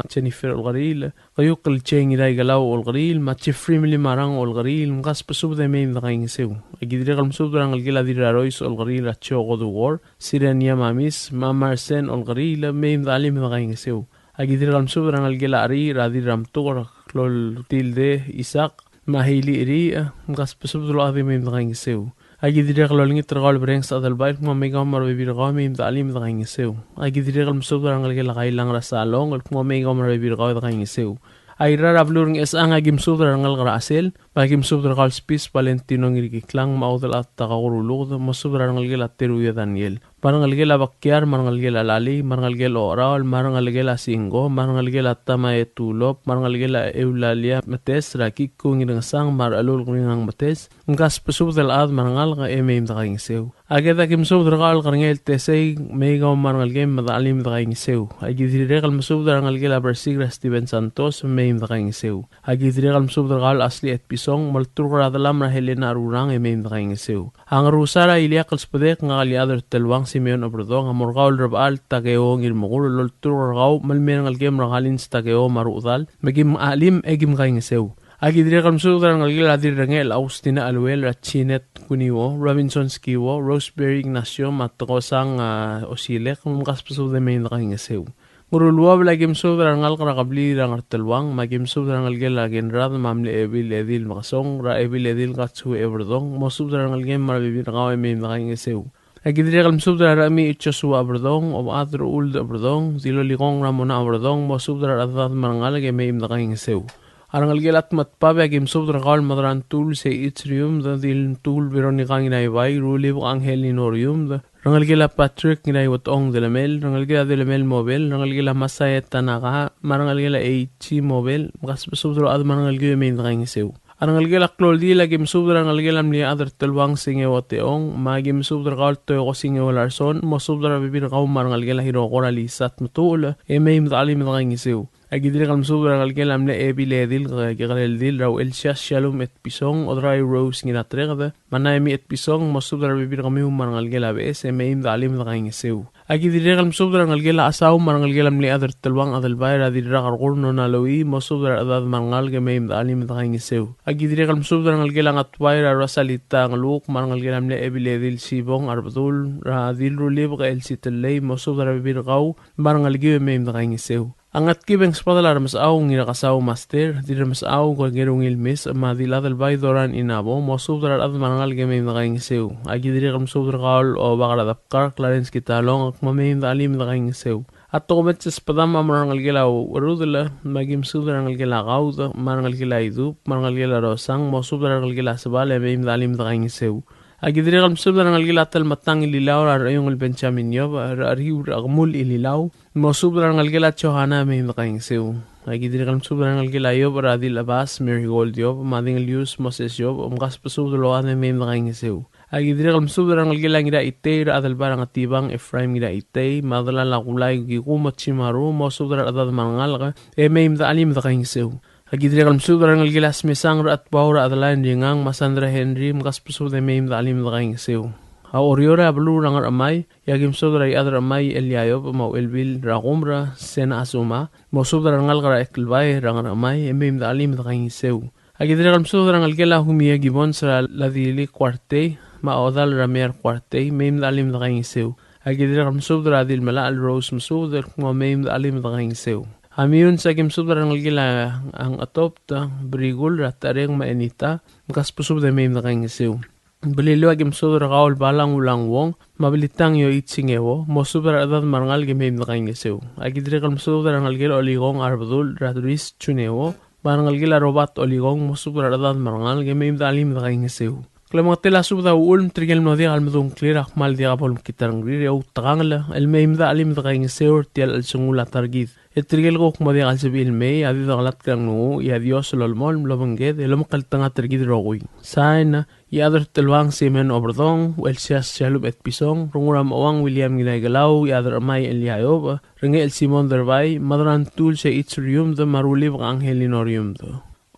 Jennifer Olkeriil, Keiukl Cheng Iraikelau Olkeriil, me a Jeffrey Melimarang Olkeriil, mkasbesubed e mei me dekaingeseu. Aki dirrek el mesubed er a rengelekel a Dirrarois Olkeriil, er a Joe Koduor, Sirenia Mamis, me a Marsen Olkeriil, mei me dechelim e dekaingeseu. Aki dirrek el mesubed er a rengelekel a Cheriich, er a Dirramtuker, Kloltilde Isak, me a Heili Cheriich, mkasbesubed el ochad e mei me dekaingeseu. Aki dirrek el olengit er kau el Berenges Adelbai, el kmo mei kau me a rebebil er kau e mei me dechelim e dekaingeseu. Aki dirrek el mesubed er a rengelekel a Kailang er a Salong, el kmo mei kau me a rebebil er kau e dekaingeseu. Airai er a beluu er a Ngchesechang, aki mesubed er a rengalek er a Chesel, me aki mesubed er kau el Spis Valentino Ngirkiklang, me a Udelchad Takakuru Luked, mosubed er a rengelekel a Teruio Daniel. Me a rengelekel a Bakiar, me a rengelekel a Lali, me a rengelekel a Ocheraol, me a rengelekel a Singko, me a rengelekel a Tamae Tulop, me a rengelekel a Eulalia Metes, er a Kikung Ngirengesang, me a Rechelul Ngeringang Metes, mkasbesubed el chad me a rengalek e mei me dekaingeseu. A Ked, aki mesubed er kau el Kerengel Tesei, mei kau me a rengelekem me dechelim e dekaingeseu. Aki dirrek el mesubed er a rengelekel a Bersik, er a Steven Santos, mei me dekaingeseu. Aki dirrek el mesubed er kau el Asli Etpison, molturk er a delam er a Helena Rurang e mei me dekaingeseu. A Ngerusar a ileakl el sbedek, ngak el Iechad er Teluang Simeon Oberdong, a mo er kau el Rebechall Takeo Ngirmekur, el olturk er kau me le mei a rengelekem er a Kalins Takeo me a rechedal, me kim chelim e kim kaingeseu. Aki dirrek el mesubed er a rengelekel a Dirrengechel Austina Aluel, er a Jeanette Kunio, Robinson Skiwo, Roseberry Ignacio, me a Tekosang, a, Osilek, me mkasbesubed e mei me dekaingeseu. Ngeruluobel, aki mesubed er a rengalek er a kebliil er a Ngerteluang, me aki mesubed er a rengelekel a Kenrad, me a mle Ebil Edil Mekesong, er a Ebil Edil Katsue Eberdong, mosubed er a rengelekem me a rebebil er kau e mei me dekaingeseu. Aki dirrek el mesubed er a Rechemiich Joshua Eberdong, Obechad er Uld Eberdong, Dilolikong Ramona Eberdong, mosubed er a rechedad me a rengalek e mei me dekaingeseu. A rengelekel a Tmetbab, aki mesubed er kau el Madrantul Seichi Riumd, Diltul Veronica Ngiraibai, Rulibek Angelino Riumd, rengelekel a Patrick Ngiraiuetong Delemel, rengelekel a Delemel Mobel, rengelekel a Masae Tanaka, me a rengelekel a Eichi Mobel, mkasbesubed el ochad me a rengelekiu e mei me dekaingeseu. A rengelekel a Kloldil, aki mesubed er a rengelekel a mle Iechad er Teluang Singeo Teong, me aki mesubed er kau el Toeko Singeo Larson, mosubed er a rebebil er kau me a rengelekel a Hiroko er a Lisat Metuchel, e mei me dechelim e dekaingeseu. Aki dirrek el mesubed er a rengelekel a mle Ebil Edil, Ke-, Kekerel Dil, er a Uchelsias Shalom Etpison, Odrai Rose Ngiratreked, me a Naemi Etpison, mosubed er a rebebil er kemiu me a rengelekel a Beches, e mei me dechelim e dekaingeseu. Aki dirrek el mesubed er a rengelekel a Chesau me a rengelekel a mle Iechad er Teluang Adelbai, er a Dirrakerkur Nona Lui, mosubed er a rechedad me a rengalek e mei me dechelim e dekaingeseu. Aki dirrek el mesubed er a rengelekel a Ngatbai, er a Rosalita Ngeluk, me a rengelekel a mle Ebil Edil Sibong Arbedul, er a Dilrulibek Elsie Tellei, mosubed er a rebebil er kau me a rengelekiu e mei me dekaingeseu. A Ngetkib e ng sbadel a Remesechau Ngirakesau Master, Dirremesechau Kekerungil Mis, me a Diladelbai Doran Inabo, mosubed er a rechad me a rengalek e mei me dekaingeseu. Aki dirrek el mesubed er kau el Obak er a Debkar Clarence Kitalong, el kmo mei me dechelim e dekaingeseu. A tokubets el sbedam a mo er a rengelekel a Ucherudel, me aki mesubed er a rengelekel a Kaud, me a rengelekel a Idub, me a rengelekel a Rosang, mosubed er a rengelekel a Sebal e mei me dechelim e dekaingeseu. Aki dirrek el mesubed er a rengelekel a Telmetang Ililau, er a Recheiungel Benjamin Iob, er a Riu er a Kemul Ililau, mosubed er a rengelekel a Johana e mei me dekaingeseu. Aki dirrek el mesubed er a rengelekel a Iob, er a Dilchebas Marigold Iob, me a Dingelius Moses Iob, mkasbesubed el ochad e mei me dekaingeseu. Aki dirrek el mesubed er a rengelekel a Ngiraitei, er a Adelbai er a Ngetibang Ephraim Ngiraitei, me a delal a Kulai Kikumo Chimaru, mosubed er a rechedad me a rengalek e mei me dechelim e dekaingeseu. Aki dirrek el mesubed er a rengelekel a Smesang, er a Chetbau er a Adeline Ringang, me a Sandra Henry, mkasbesubed e mei me dechelim e dekaingeseu. A Oreor a beluu er a Ngerchemai, e aki mesubed er a Iechad er a Chemai Elia Iob, me a Uchelbil er a Kumer Sena Asuma, mosubed er a rengalek er a Eklbai er a Ngerchemai e mei me dechelim e dekaingeseu. Aki dirrek el mesubed er a rengelekel a Humie Gibbons, er a Ladili Kuartei, me a Odal er a Mear Kuartei, mei me dechelim e dekaingeseu. Aki dirrek el mesubed er a Dilmelachel Rose Mesubed, el kmo mei me dechelim e dekaingeseu. A Meyuns, aki mesubed er a rengelekel a Ngchetobt, Brikul er a Tareng me a Enita, mkasbesubed e mei me dekaingeseu. Beliliou, aki mesubed er kau el Balang Ulang Wong, me a Belitang Yoichi Ngeuo, mosubed er a rechedad me a rengalek e mei me dekaingeseu. Aki dirrek el mesubed er a rengelekel a Olikong Arbedul, er a Dris Chuneuo, me a rengelekel a Robert Olikong, mosubed er a rechedad me a rengalek e mei me dechelim e dekaingeseu. Klemengetel a subed a uchul me tirke el mlo diak el medung a ngklir a kmal diak bo lemekngit a rengrir e outekangel el mei me dechelim e dekaingeseu er tia el chelsengul a ta er kid. E tirke el kuk mo diak el sebechir el mei a di dekelatk er a nglunguuch, e a Dios a lolemolem el obengked e lomekngeltengat er kid el rokui. Sain, Iechad er Teluang Simeon Oberdong, Uchelsias Shalub Etpison, Rengul er a Mechouang William Ngiraikelau, Iechad er a Chemai Elia Iob, Rengechel Simon Derbai, Madrantul Seichi Riumd, me a Rulibek Angelino Riumd.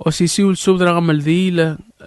Osisiu el subed er a kemeldiil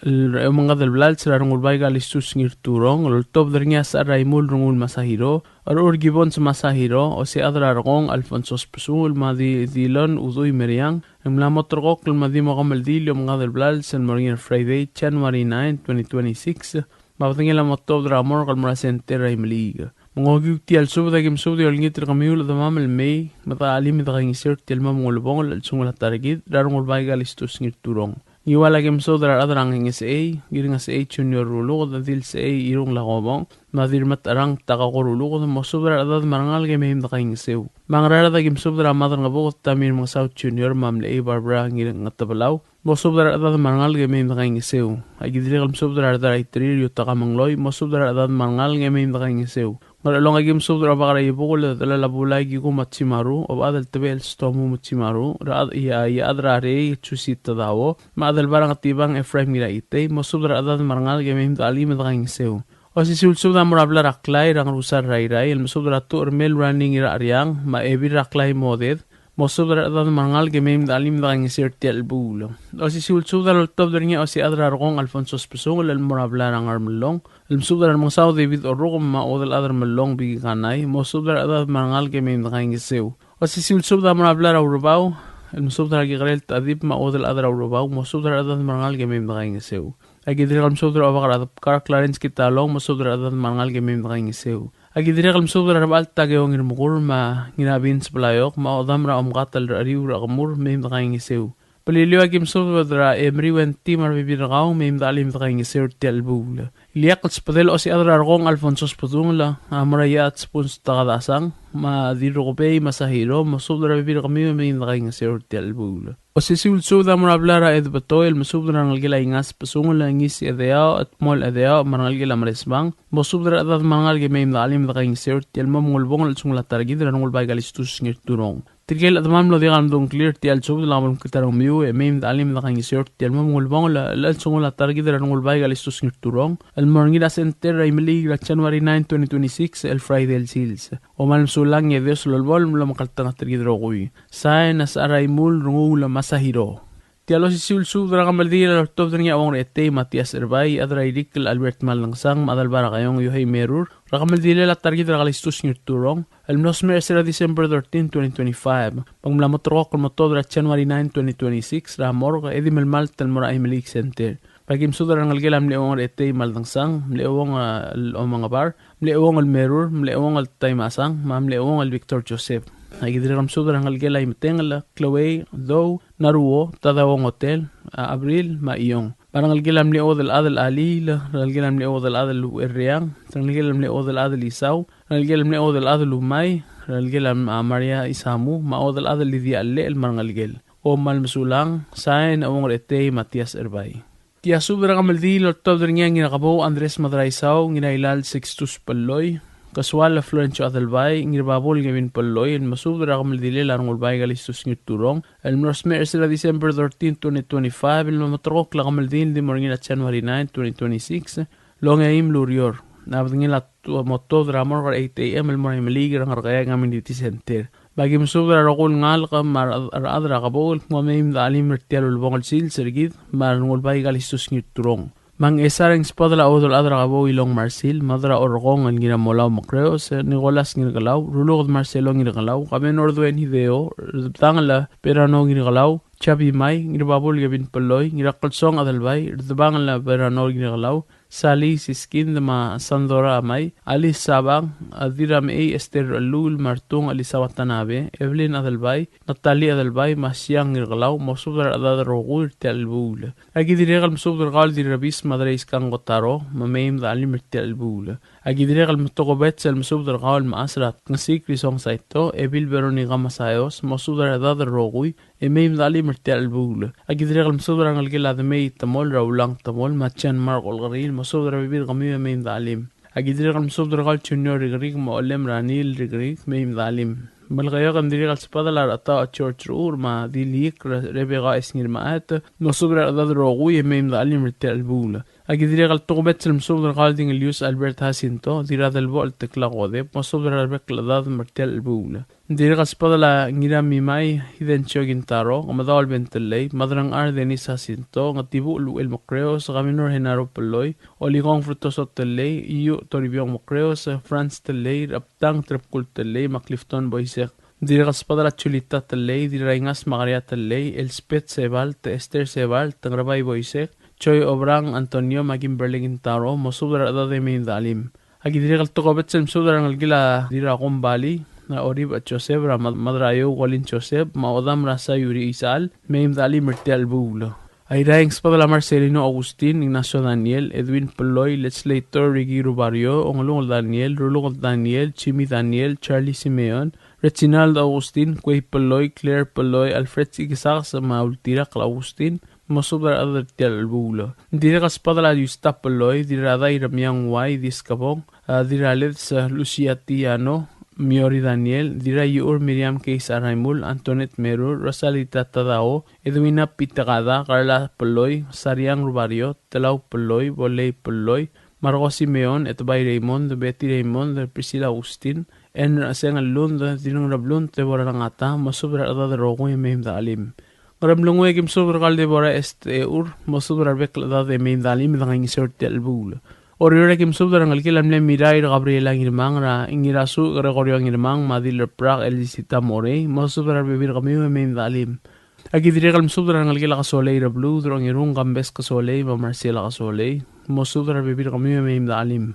el omengkad el blals er a Rengulbai Kalistus Ngirturong, el oltobed er ngii a Sechar Raimul Rengul Masahiro, Rechur Gibbons Masahiro, Osichad er a Rekong Alfonso Spesungel, me a Di-, Dilon Udui Meriang, e ng mla mo terrekokl me a di mo kemeldiil e omengkad el blals el mo er ngii er a Friday, January nine, twenty twenty-six, me a bedengel a mo tuobed er a morgue el mo er a center er a Imeliik. Me ng okiu tia el subed a ki mesubed e olengit er kemiu el chedemam el mei me de chelim e de kaingeseu er tia el mo mengulebongel el chelsengul a ta er kid er a Rengulbai Kalistus Ngirturong. Ngiual a ki mesubed er a rechad er a Ngengesechei, Ngirngesechei Junior Ruluked, Dilsechei Irung Lakobong, me a Dirremeterang Takako Ruluked, mosubed er a rechedad me a rengalek e mei me de kaingeseu. Me a Ngaraard a ki mesubed er a Madrengebuked Tamir Mengesau Junior me a Mlechei Barbara Ngirngetebelau, mosubed er a rechedad me a rengalek e mei me de kaingeseu. A ki dirrek el mesubed er a rechad er a Iterir Yutaka Mengloi, mosubed er a rechedad me a rengalek e mei me de kaingeseu. Ngerchelong a ki mesubed er a Obak er a Ibukel, Delal a Bulai Kiku Matsimaru, Obechad el Tebechel Stomu Matsimaru, Rechad, Ia, Iechad er a Rei Jusi Tadao, me a Adelbai er a Ngetibang Ephraim Ngiraitei, mosubed er a rechedad me a rengalek e mei me de chelim e de kaingeseu. Osisiu el subed a mo er a blai er a Klai er a Ngerusar er a Irrai, el mesubed er a Tuchermel Rani Ngiracheriang, me a Ebil er a Klai Moded, mosubed er a rechedad me a rengalek e mei me de chelim e de kaingeseu er tia el chelebuul. Osisiu el subed a loltobed er ngii a Osichad er a Rekong Alfonso Spesungel el mo er a blai er a Ngermellong, el mesubed er a Remengesau David Orrukem me a Uodelchad er a Mellong Biki Kanai, mosubed er a rechedad me a rengalek e mei me de kaingeseu. Osisiu el subed a mo er a blai er a Urebau, el mesubed er a Kekerel Tadib me a Uodelchad er a Urebau, mosubed er a rechedad me a rengalek e mei me de kaingeseu. A ki dirrek el mesubed er a Obak er a Debkar Clarence Kitalong, mosubed er a rechedad me a rengalek e mei me de kaingeseu. A ki dirrek el mesubed er a Rebechall Takeo Ngirmekur me a Ngirabins Blaiok, me a Odam er a Omkatel er a Riu er a Kemur, mei me de kaingeseu. Beliliou a ki mesubed er a Emery Wenty me a rebebil er kau, mei me de chelim e de kaingeseu er tia el chelebuul. Ileakl el subedel a Osichad er a Rekong Alfonso Spesungel a mo er a Iechad Spuns Takadasang, me a Dirrukebei Masahiro, mosubed er a rebebil er kemiu e mei me de kaingeseu er tia el chelebuul. Osisiu el subed a mo er a blai er a Edebetoi, el mesubed er a rengelekel a Ingas Spesungel, Ngis Edeao, Edmol Edeao, me a rengelekel a Meresbang, mosubed er a rechedad me a rengalek e mei me de chelim e de kaingeseu er tia el mo mengulebongel el chelsengul a ta er kid er a Rengulbai Kalistus Ngirturong. Tirke el chedemam el diak el medung a ngklir er tia el subed, lak bo lemekngit a rengmiu e mei me de chelim e de kaingeseu er tia el mo mengulebongel el chelsengul a ta er kid er a Rengulbai Kalistus Ngirturong, el mo er ngii er a center er a Imeliik er a January nine, twenty twenty-six, el Friday el sils. Kom kmal mesulang e a Dios a lolebo el omekngeltengat er kid el rokui. Sain a Sechar Raimul Renguul Masahiro. Tia el osisiu el subed er a kemeldiil a loltobed er ngii a Uong er a Etei Matias Erbai, Iechad er a Irikl Albert Maldengsang, me a Adelbai er a Kaiong Yohei Merur, er a kemeldilel a ta er kid er a Kalistus Ngirturong, el mlo smecher er sel December thirteen, twenty twenty-five. Me ng mla mo terrekokl el mo tuobed er a January nine, twenty twenty-six, er a morgue, e di melemalt el mo er a Imeliik Center. Me a ki mesubed er a rengelekel a mle Uong er a Etei Maldengsang, mle Uong, a, el Omengebar, mle Uong el Merur, mle Uong el Taimasang, me a mle Uong el Victor Joseph. A ki dirrek el mesubed er a rengelekel a Imetengel, Chloe, Dou, Naruo, Tadao Ngotel, a, Abril, me a Iong. Me a rengelekel a mle Uodelchad el Aliil, rengelekel a mle Uodelchad el Ucherreang, rengelekel a mle Uodelchad el Isau, rengelekel a mle Uodelchad el Umai, rengelekel a, a, Maria Isamu, me a Uodelchad el Lidia Llechel me a rengelekel. Kom kmal mesulang, sain a Uong er a Etei Matias Erbai. Tia subed er a kemeldiil a oltobed er ngii a Ngirakebou Andres Madraisau, Ngirailal Sixtus Pelloi, Kesual Florencio Adelbai, Ngirababul Kevin Pelloi, el mesubed er a kemeldilel a Rengulbai Kalistus Ngirturong, el mlo smecher er sel December thirteen, twenty twenty-five, el mo terrekokl a kemeldiil el di mo er ngii er a January nine, twenty twenty-six, el ongeim el ureor. A bedengel a tu-, mo tuobed er a morgue er a eight A M el mo er a Imeliik er a Ngerkeai Community Center. Me a ki mesubed er a rokui el ngalek me a re-, rechad er a Kebou el kmo mei me de chelim er tia el ulebongel el sils er kid me a Rengulbai Kalistus Ngirturong. Me a Ngchesar e ng subedel a Uodelchad er a Kebou Ilong Marsil, me a Dra Orrekong el Ngiramolau Mekreos, Nicholas Ngirkelau, Ruluked Marcelo Ngirkelau, Kamenor Duane Hideo, Rdebdangel Perano Ngirkelau, Chabi Mai, Ngirababul Kevin Pelloi, Ngirakelsong Adelbai, Rdebangel Perano Ngirkelau, Sally Siskind me a Sandora Amai, Alice Sabang, a Dirramechei Esther Rechelluul me a Rtung Elisa Watanabe, Evelyn Adelbai, Natalie Adelbai, me a Siang Ngirkelau, mosubed er a rechedad el rokui er tia el chelebuul. A ki dirrek el mesubed er kau el Dirrebis Madreiskang Kotaro, me mei me de chelim er tia el chelebuul. A ki dirrek el metokubets el mesubed er kau el mechas er a Tngesik Risong Saito, Ebil Veronica Masayos, mosubed er a rechedad el rokui, e mei me de chelim er tia el chelebuul. A ki dirrek el mesubed er a rengelekel a Demei Temol, er a Ulang Temol, me a Jan Mark Olkeriil, mosubed er a rebebil er kemiu e mei me de chelim. A ki dirrek el mesubed er kau el Junior Rikrik, me a Olem er a Neil Rikrik, mei me de chelim. Melekeok e ng dirrek el subedel a Rechetau George Ruur, me a Diliik Re-, Rebecca Esngirmaet, mosubed er a rechedad el rokui e mei me de chelim er tia el chelebuul. Aki dirrek el tokubets el mesubed er kau el Dingelius Albert Jacinto, Dirradelbochel Tekla Kodep, mosubed er a rebek el chedad me er tia el chelebuul. Ng dirrek el sbedel a Ngiramimai Hidencio Kintaro, Kemedaol Ben Tellei, Madrangchar Dennis Jacinto, Ngetibuchel Uchel Mekreos, Governor Genaro Pelloi, Olikong Frutoso Tellei, Iuch Toribiong Mekreos, Franz Tellei, Rechebtang Trebkul Tellei, me a Clifton Boisek. Ng dirrek el sbedel a Julita Tellei, Dirraingas Makaria Tellei, Elspeth Sebalt, Esther Sebalt, Ngerebai Boisek, Choi Obrang Antonio, me a Kimberly Kintaro, mosubed er a rechedad e mei me de chelim. Aki dirrek el tokubets el mesubed er a rengelekel a Dirrakombali, a Orib a Joseph, er a Mad-, Madraiou Colin Joseph, me a Odam er a Sayuri Isal, mei me de chelim er tia el chelebuul. Airai, ng sbedel a Marcelino Augustin, Ignacio Daniel, Edwin Pelloi, Legislator Ricky Rubario, Ongelungel Daniel, Rulungel Daniel, Jimmy Daniel, Charlie Simeon, Reginald Augustin, Kuei Pelloi, Claire Pelloi, Alfred Ikesakes, me a Ultirakl Augustin, mosubed er a rechedad er tia el chelebuul. Ng dirrek el sbedel a Yusta Pelloi, Dirradai Remiang Uai, Diskebong, a Dirraleds, a Lucia Tiano, Miori Daniel, Dirraiuchur Miriam Keis Araimul, Antoinette Merur, Rosalita Tadao, Edwina Pitekada, Carla Pelloi, Sariang Rubario, Telau Pelloi, Bolei Pelloi, Marco Simeon, Etbai Raymond, Betty Raymond, Priscilla Augustin, Enrecheseng el Lund, Dirreng Reblund, Deborah Rengata, mosubed er a rechedad el rokui e mei me de chelim. Ngeremlengui, aki mesubed er kau el Deborah Est Eur, mosubed er a rebek el chedad e mei me de chelim e de kaingeseu er tia el chelebuul. Oreor, aki mesubed er a rengelekel a mle Mirair Gabriela Ngirmang, er a Ngirasuch Gregorio Ngirmang, me a Dilerbrak Elisita Morei, mosubed er a rebebil er kemiu e mei me de chelim. Aki dirrek el mesubed er a rengelekel a Kesolei er a Blue, Drongirung Kambes Kesolei, me a Marcela Kesolei, mosubed er a rebebil er kemiu e mei me de chelim.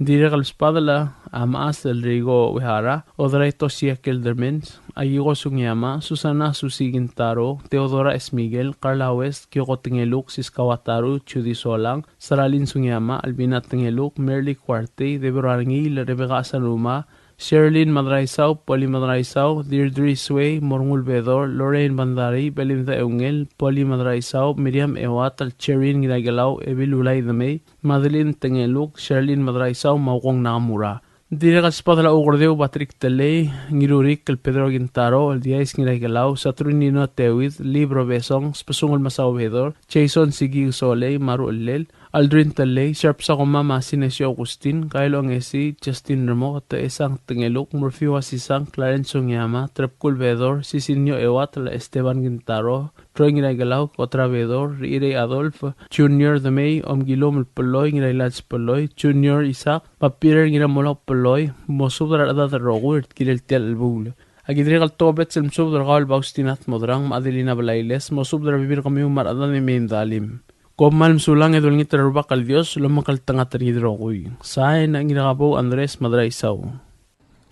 Dirrek el sbedel a mechas el Rigo Uehara, Odrai Tosia Keldermans, Akiko Sugiyama, Susana Susi Kintaro, Teodora Esmiguel, Carla West, Kyoko Tengeluk, Siska Wataru, Judy Solang, Saralin Sugiyama, Albina Tengeluk, Merly Kuartei, Deborah Rengiil, Rebecca Asanuma, Sherlyn Madraisau, Polly Madraisau, Deirdre Sway, Morngul Bedor, Lorraine Bandarii, Belinda Eungel, Polly Madraisau, Miriam Euatel, Cherin Ngiraikelau, Ebil Ulai Demei, Madeline Tengeluk, Sherlyn Madraisau, me a Ukong Nakamura. Dirrek el sbedel a Ukerdeu Patrick Telei, Ngirurik el Pedro Kintaro, el Diais Ngiraikelau, Saturnino Teuid, Libro Besong, Sbesungel Masao Bedor, Jason Siki Solei, me a Ruchellel, Aldrin Telei, Sharp Sakuma me a Sinesio Augustin, Kyle Ongesi, Justin Remoket, Esang Tengeluk, Murphy Wasisang, Clarence Sugiyama, Trebkul Bedor, Sisinio Euatel, Esteban Kintaro, Troy Ngiraikelau, Kotra Bedor, Rirei Adolf, Junior Demei, Omkilum el Peloi, Ngirailach Peloi, Junior Isaac, me a Peter Ngiramolau Peloi, mosubed er a rechedad el rokui er tirke el tia el chelebuul. Aki dirrek el tobed el mesubed er kau el Faustina Tmodrang me a Adelina Blailes, mosubed er a rebebil er kemiu me a rechedad e mei me de chelim. Kom kmal mesulang e dolengit er a Rubak el Dios el omekngeltengat er kid el rokui. Sain a Ngirakebou Andres Madraisau.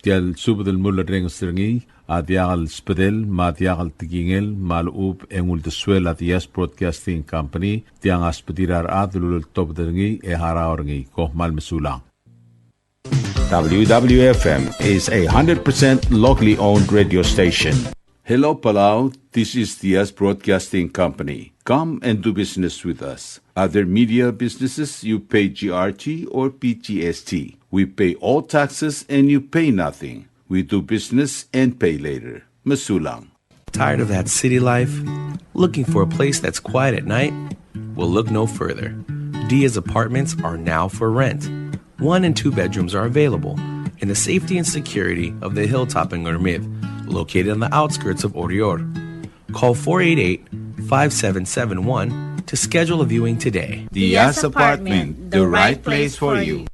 Tia el subed el mulerrenges er ngii a diak el sbedel me a diak el tekingel me a lechub e ng uldesuel a Diaz Broadcasting Company, tiang a sbedir a rechad el uleltobed er ngii e harau er ngii. Kom kmal mesulang. W W F M is a hundred percent locally owned radio station. Hello, Palau. This is Diaz Broadcasting Company. Come and do business with us. Other media businesses, you pay G R T or P G S T. We pay all taxes and you pay nothing. We do business and pay later. Mesulang. Tired of that city life? Looking for a place that's quiet at night? Well, look no further. Diaz Apartments are now for rent. One and two bedrooms are available in the safety and security of the hilltop in Ngermid, located on the outskirts of Oreor. Call four eight eight, five seven seven one to schedule a viewing today. Diaz Apartment, the right place for you.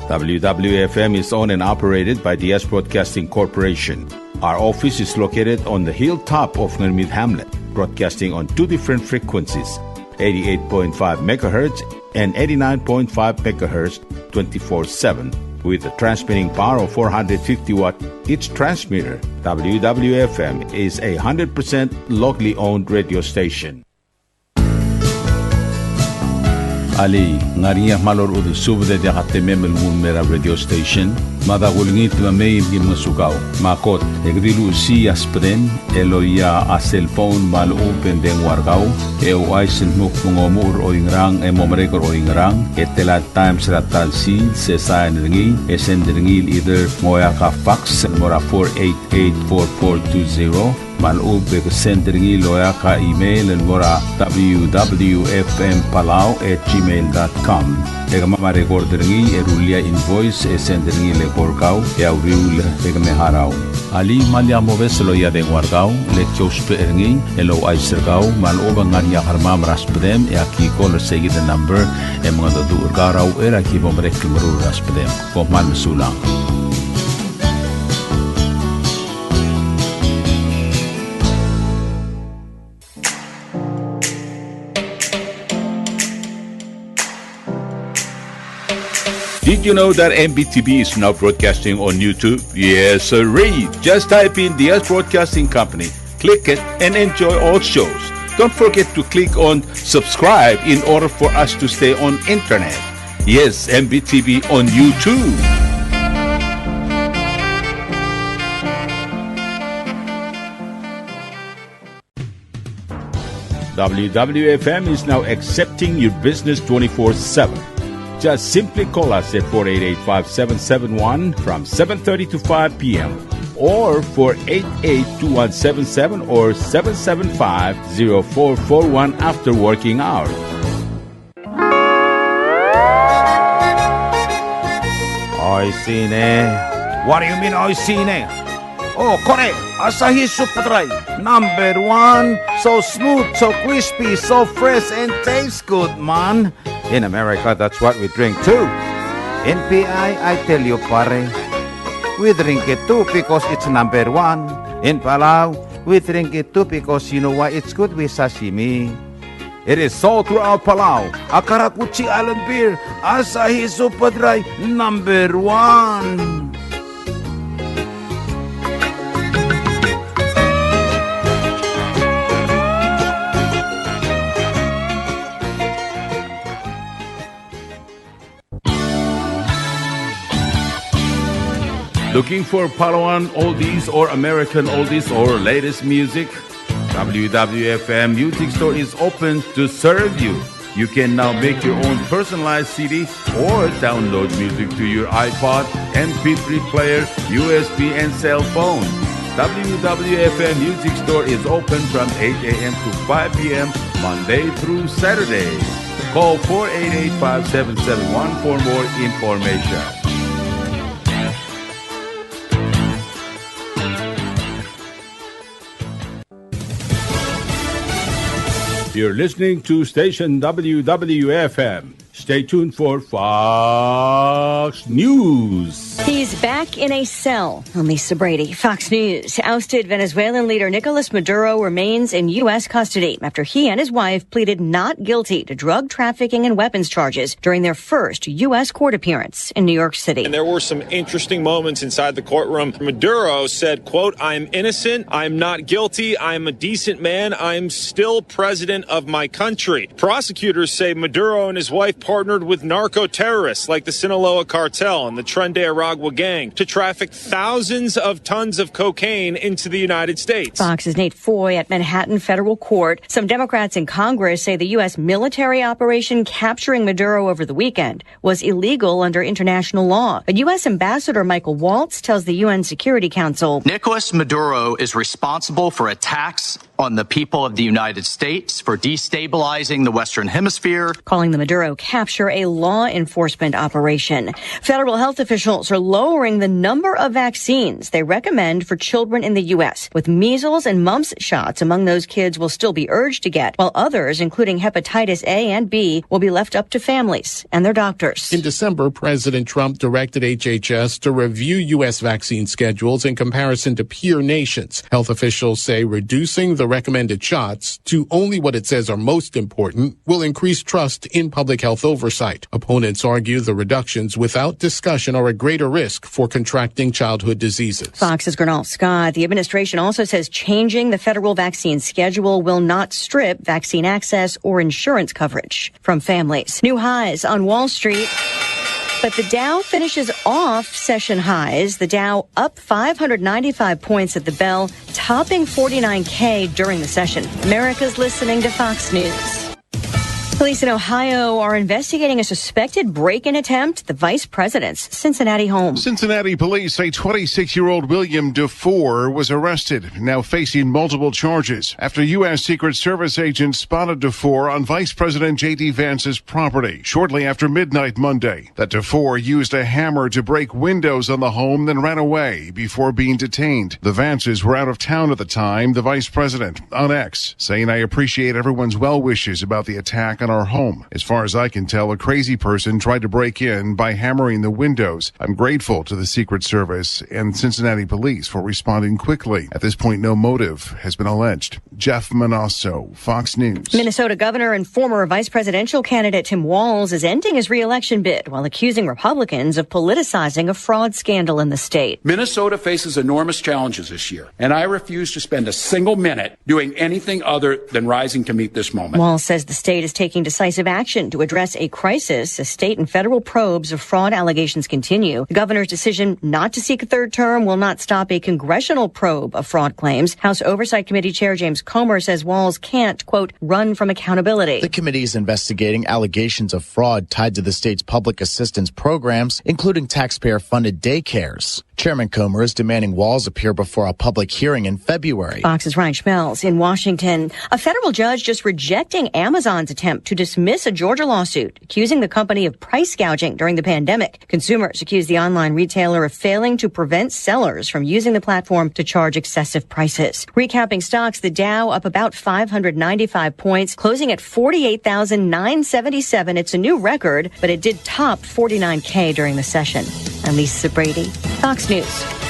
W W F M is owned and operated by Diaz Broadcasting Corporation. Our office is located on the hilltop of Ngermid Hamlet, broadcasting on two different frequencies, eighty-eight point five megahertz and eighty-nine point five megahertz, twenty-four seven, with a transmitting power of four hundred fifty watt each transmitter. W W F M is a hundred percent locally owned radio station. Alii, ng ngar er ngii a kmal orechudel subed e diak a temem el nguu el mei er a radio station? Mada kulengit me mei me ki ngosukau. Me a kot, e ke di luchesii a sbedem el loia a cellphone me a lechub e ng dengua er kau, e ouchais el dmu kmo ng omuchel er oingerang e mo merek er oingerang, e tela el times er a ta el sils, e sain er ngii, e send er ngii el either ng oeak a fax el mo er a four eight eight four four two zero, Me a lechub e ke send er ngii el oeak a email el mo er a W W F M Palau at gmail dot com. E kemam a record er ngii e rullii a invoice e send er ngii el eko er kau e a uriul e ke me harau. Alii, me lak mobes el loia a dengua er kau, le ki ousbech er ngii el ouchais er kau me a lechub e ng ngar er ngii a kermam er a sbedem e aki call er seikid el number e mengedecheduch er kau er a uchei er a ki bo merek el meruul er a sbedem. Kom kmal mesulang. Did you know that M B T V is now broadcasting on YouTube? Yes, sirree. Just type in Diaz Broadcasting Company, click it, and enjoy all shows. Don't forget to click on subscribe in order for us to stay on internet. Yes, M B T V on YouTube. W W F M is now accepting your business twenty-four seven. Just simply call us at four eight eight, five seven seven one from seven thirty to five p m, or four eight eight, two one seven seven or seven seven five, zero four four one after working hours. Oishii ne. What do you mean, oishii ne? Oh, kore, Asahi Super Dry, number one. So smooth, so crispy, so fresh, and tastes good, man. In America, that's what we drink too. In P I, I tell you, pare, we drink it too because it's number one. In Palau, we drink it too because you know why? It's good with sashimi. It is sold throughout Palau. A karakuchi island beer, Asahi Super Dry, number one. Looking for Palauan oldies or American oldies or latest music? W W F M Music Store is open to serve you. You can now make your own personalized C D or download music to your iPod, M P three player, U S B, and cell phone. W W F M Music Store is open from eight a.m. to five p.m., Monday through Saturday. Call four eight eight, five seven seven one for more information. You're listening to station W W F M. Stay tuned for Fox News. He's back in a cell. I'm Lisa Brady, Fox News. Ousted Venezuelan leader Nicolas Maduro remains in U S custody after he and his wife pleaded not guilty to drug trafficking and weapons charges during their first U S court appearance in New York City. And there were some interesting moments inside the courtroom. Maduro said, quote, "I'm innocent. I'm not guilty. I'm a decent man. I'm still president of my country." Prosecutors say Maduro and his wife partnered with narco terrorists like the Sinaloa cartel and the Tren de Aragua gang to traffic thousands of tons of cocaine into the United States. Fox's Nate Foy at Manhattan federal court. Some Democrats in Congress say the U S military operation capturing Maduro over the weekend was illegal under international law. But U S Ambassador Michael Waltz tells the U N Security Council Nicolas Maduro is responsible for attacks on the people of the United States, for destabilizing the Western Hemisphere, calling the Maduro capture a law enforcement operation. Federal health officials are lowering the number of vaccines they recommend for children in the U S, with measles and mumps shots among those kids will still be urged to get, while others, including hepatitis A and B, will be left up to families and their doctors. In December, President Trump directed H H S to review U S vaccine schedules in comparison to peer nations. Health officials say reducing the recommended shots to only what it says are most important will increase trust in public health oversight. Opponents argue the reductions without discussion are a greater risk for contracting childhood diseases. Fox's Gurnal Scott. The administration also says changing the federal vaccine schedule will not strip vaccine access or insurance coverage from families. New highs on Wall Street. But the Dow finishes off session highs. The Dow up five hundred ninety-five points at the bell, topping forty-nine K during the session. America's listening to Fox News. Police in Ohio are investigating a suspected break-in attempt at the vice president's Cincinnati home. Cincinnati police say twenty-six-year-old William DeFore was arrested, now facing multiple charges, after U S Secret Service agents spotted DeFore on Vice President J D Vance's property shortly after midnight Monday. That DeFore used a hammer to break windows on the home, then ran away before being detained. The Vances were out of town at the time, the vice president on X, saying, "I appreciate everyone's well wishes about the attack on our home. As far as I can tell, a crazy person tried to break in by hammering the windows. I'm grateful to the Secret Service and Cincinnati police for responding quickly. At this point, no motive has been alleged." Jeff Monosso, Fox News. Minnesota Governor and former vice presidential candidate Tim Walz is ending his reelection bid while accusing Republicans of politicizing a fraud scandal in the state. Minnesota faces enormous challenges this year, and I refuse to spend a single minute doing anything other than rising to meet this moment. Walz says the state is taking decisive action to address a crisis as state and federal probes of fraud allegations continue. The governor's decision not to seek a third term will not stop a congressional probe of fraud claims. House Oversight Committee Chair James Comer says Walz can't, quote, "run from accountability." The committee is investigating allegations of fraud tied to the state's public assistance programs, including taxpayer-funded daycares. Chairman Comer is demanding Walz appear before a public hearing in February. Fox's Ryan Schmelz in Washington. A federal judge just rejecting Amazon's attempt to dismiss a Georgia lawsuit accusing the company of price gouging during the pandemic. Consumers accuse the online retailer of failing to prevent sellers from using the platform to charge excessive prices. Recapping stocks, the Dow up about five hundred ninety-five points, closing at forty-eight thousand nine seventy-seven. It's a new record, but it did top forty-nine K during the session. I'm Lisa Brady, Fox News.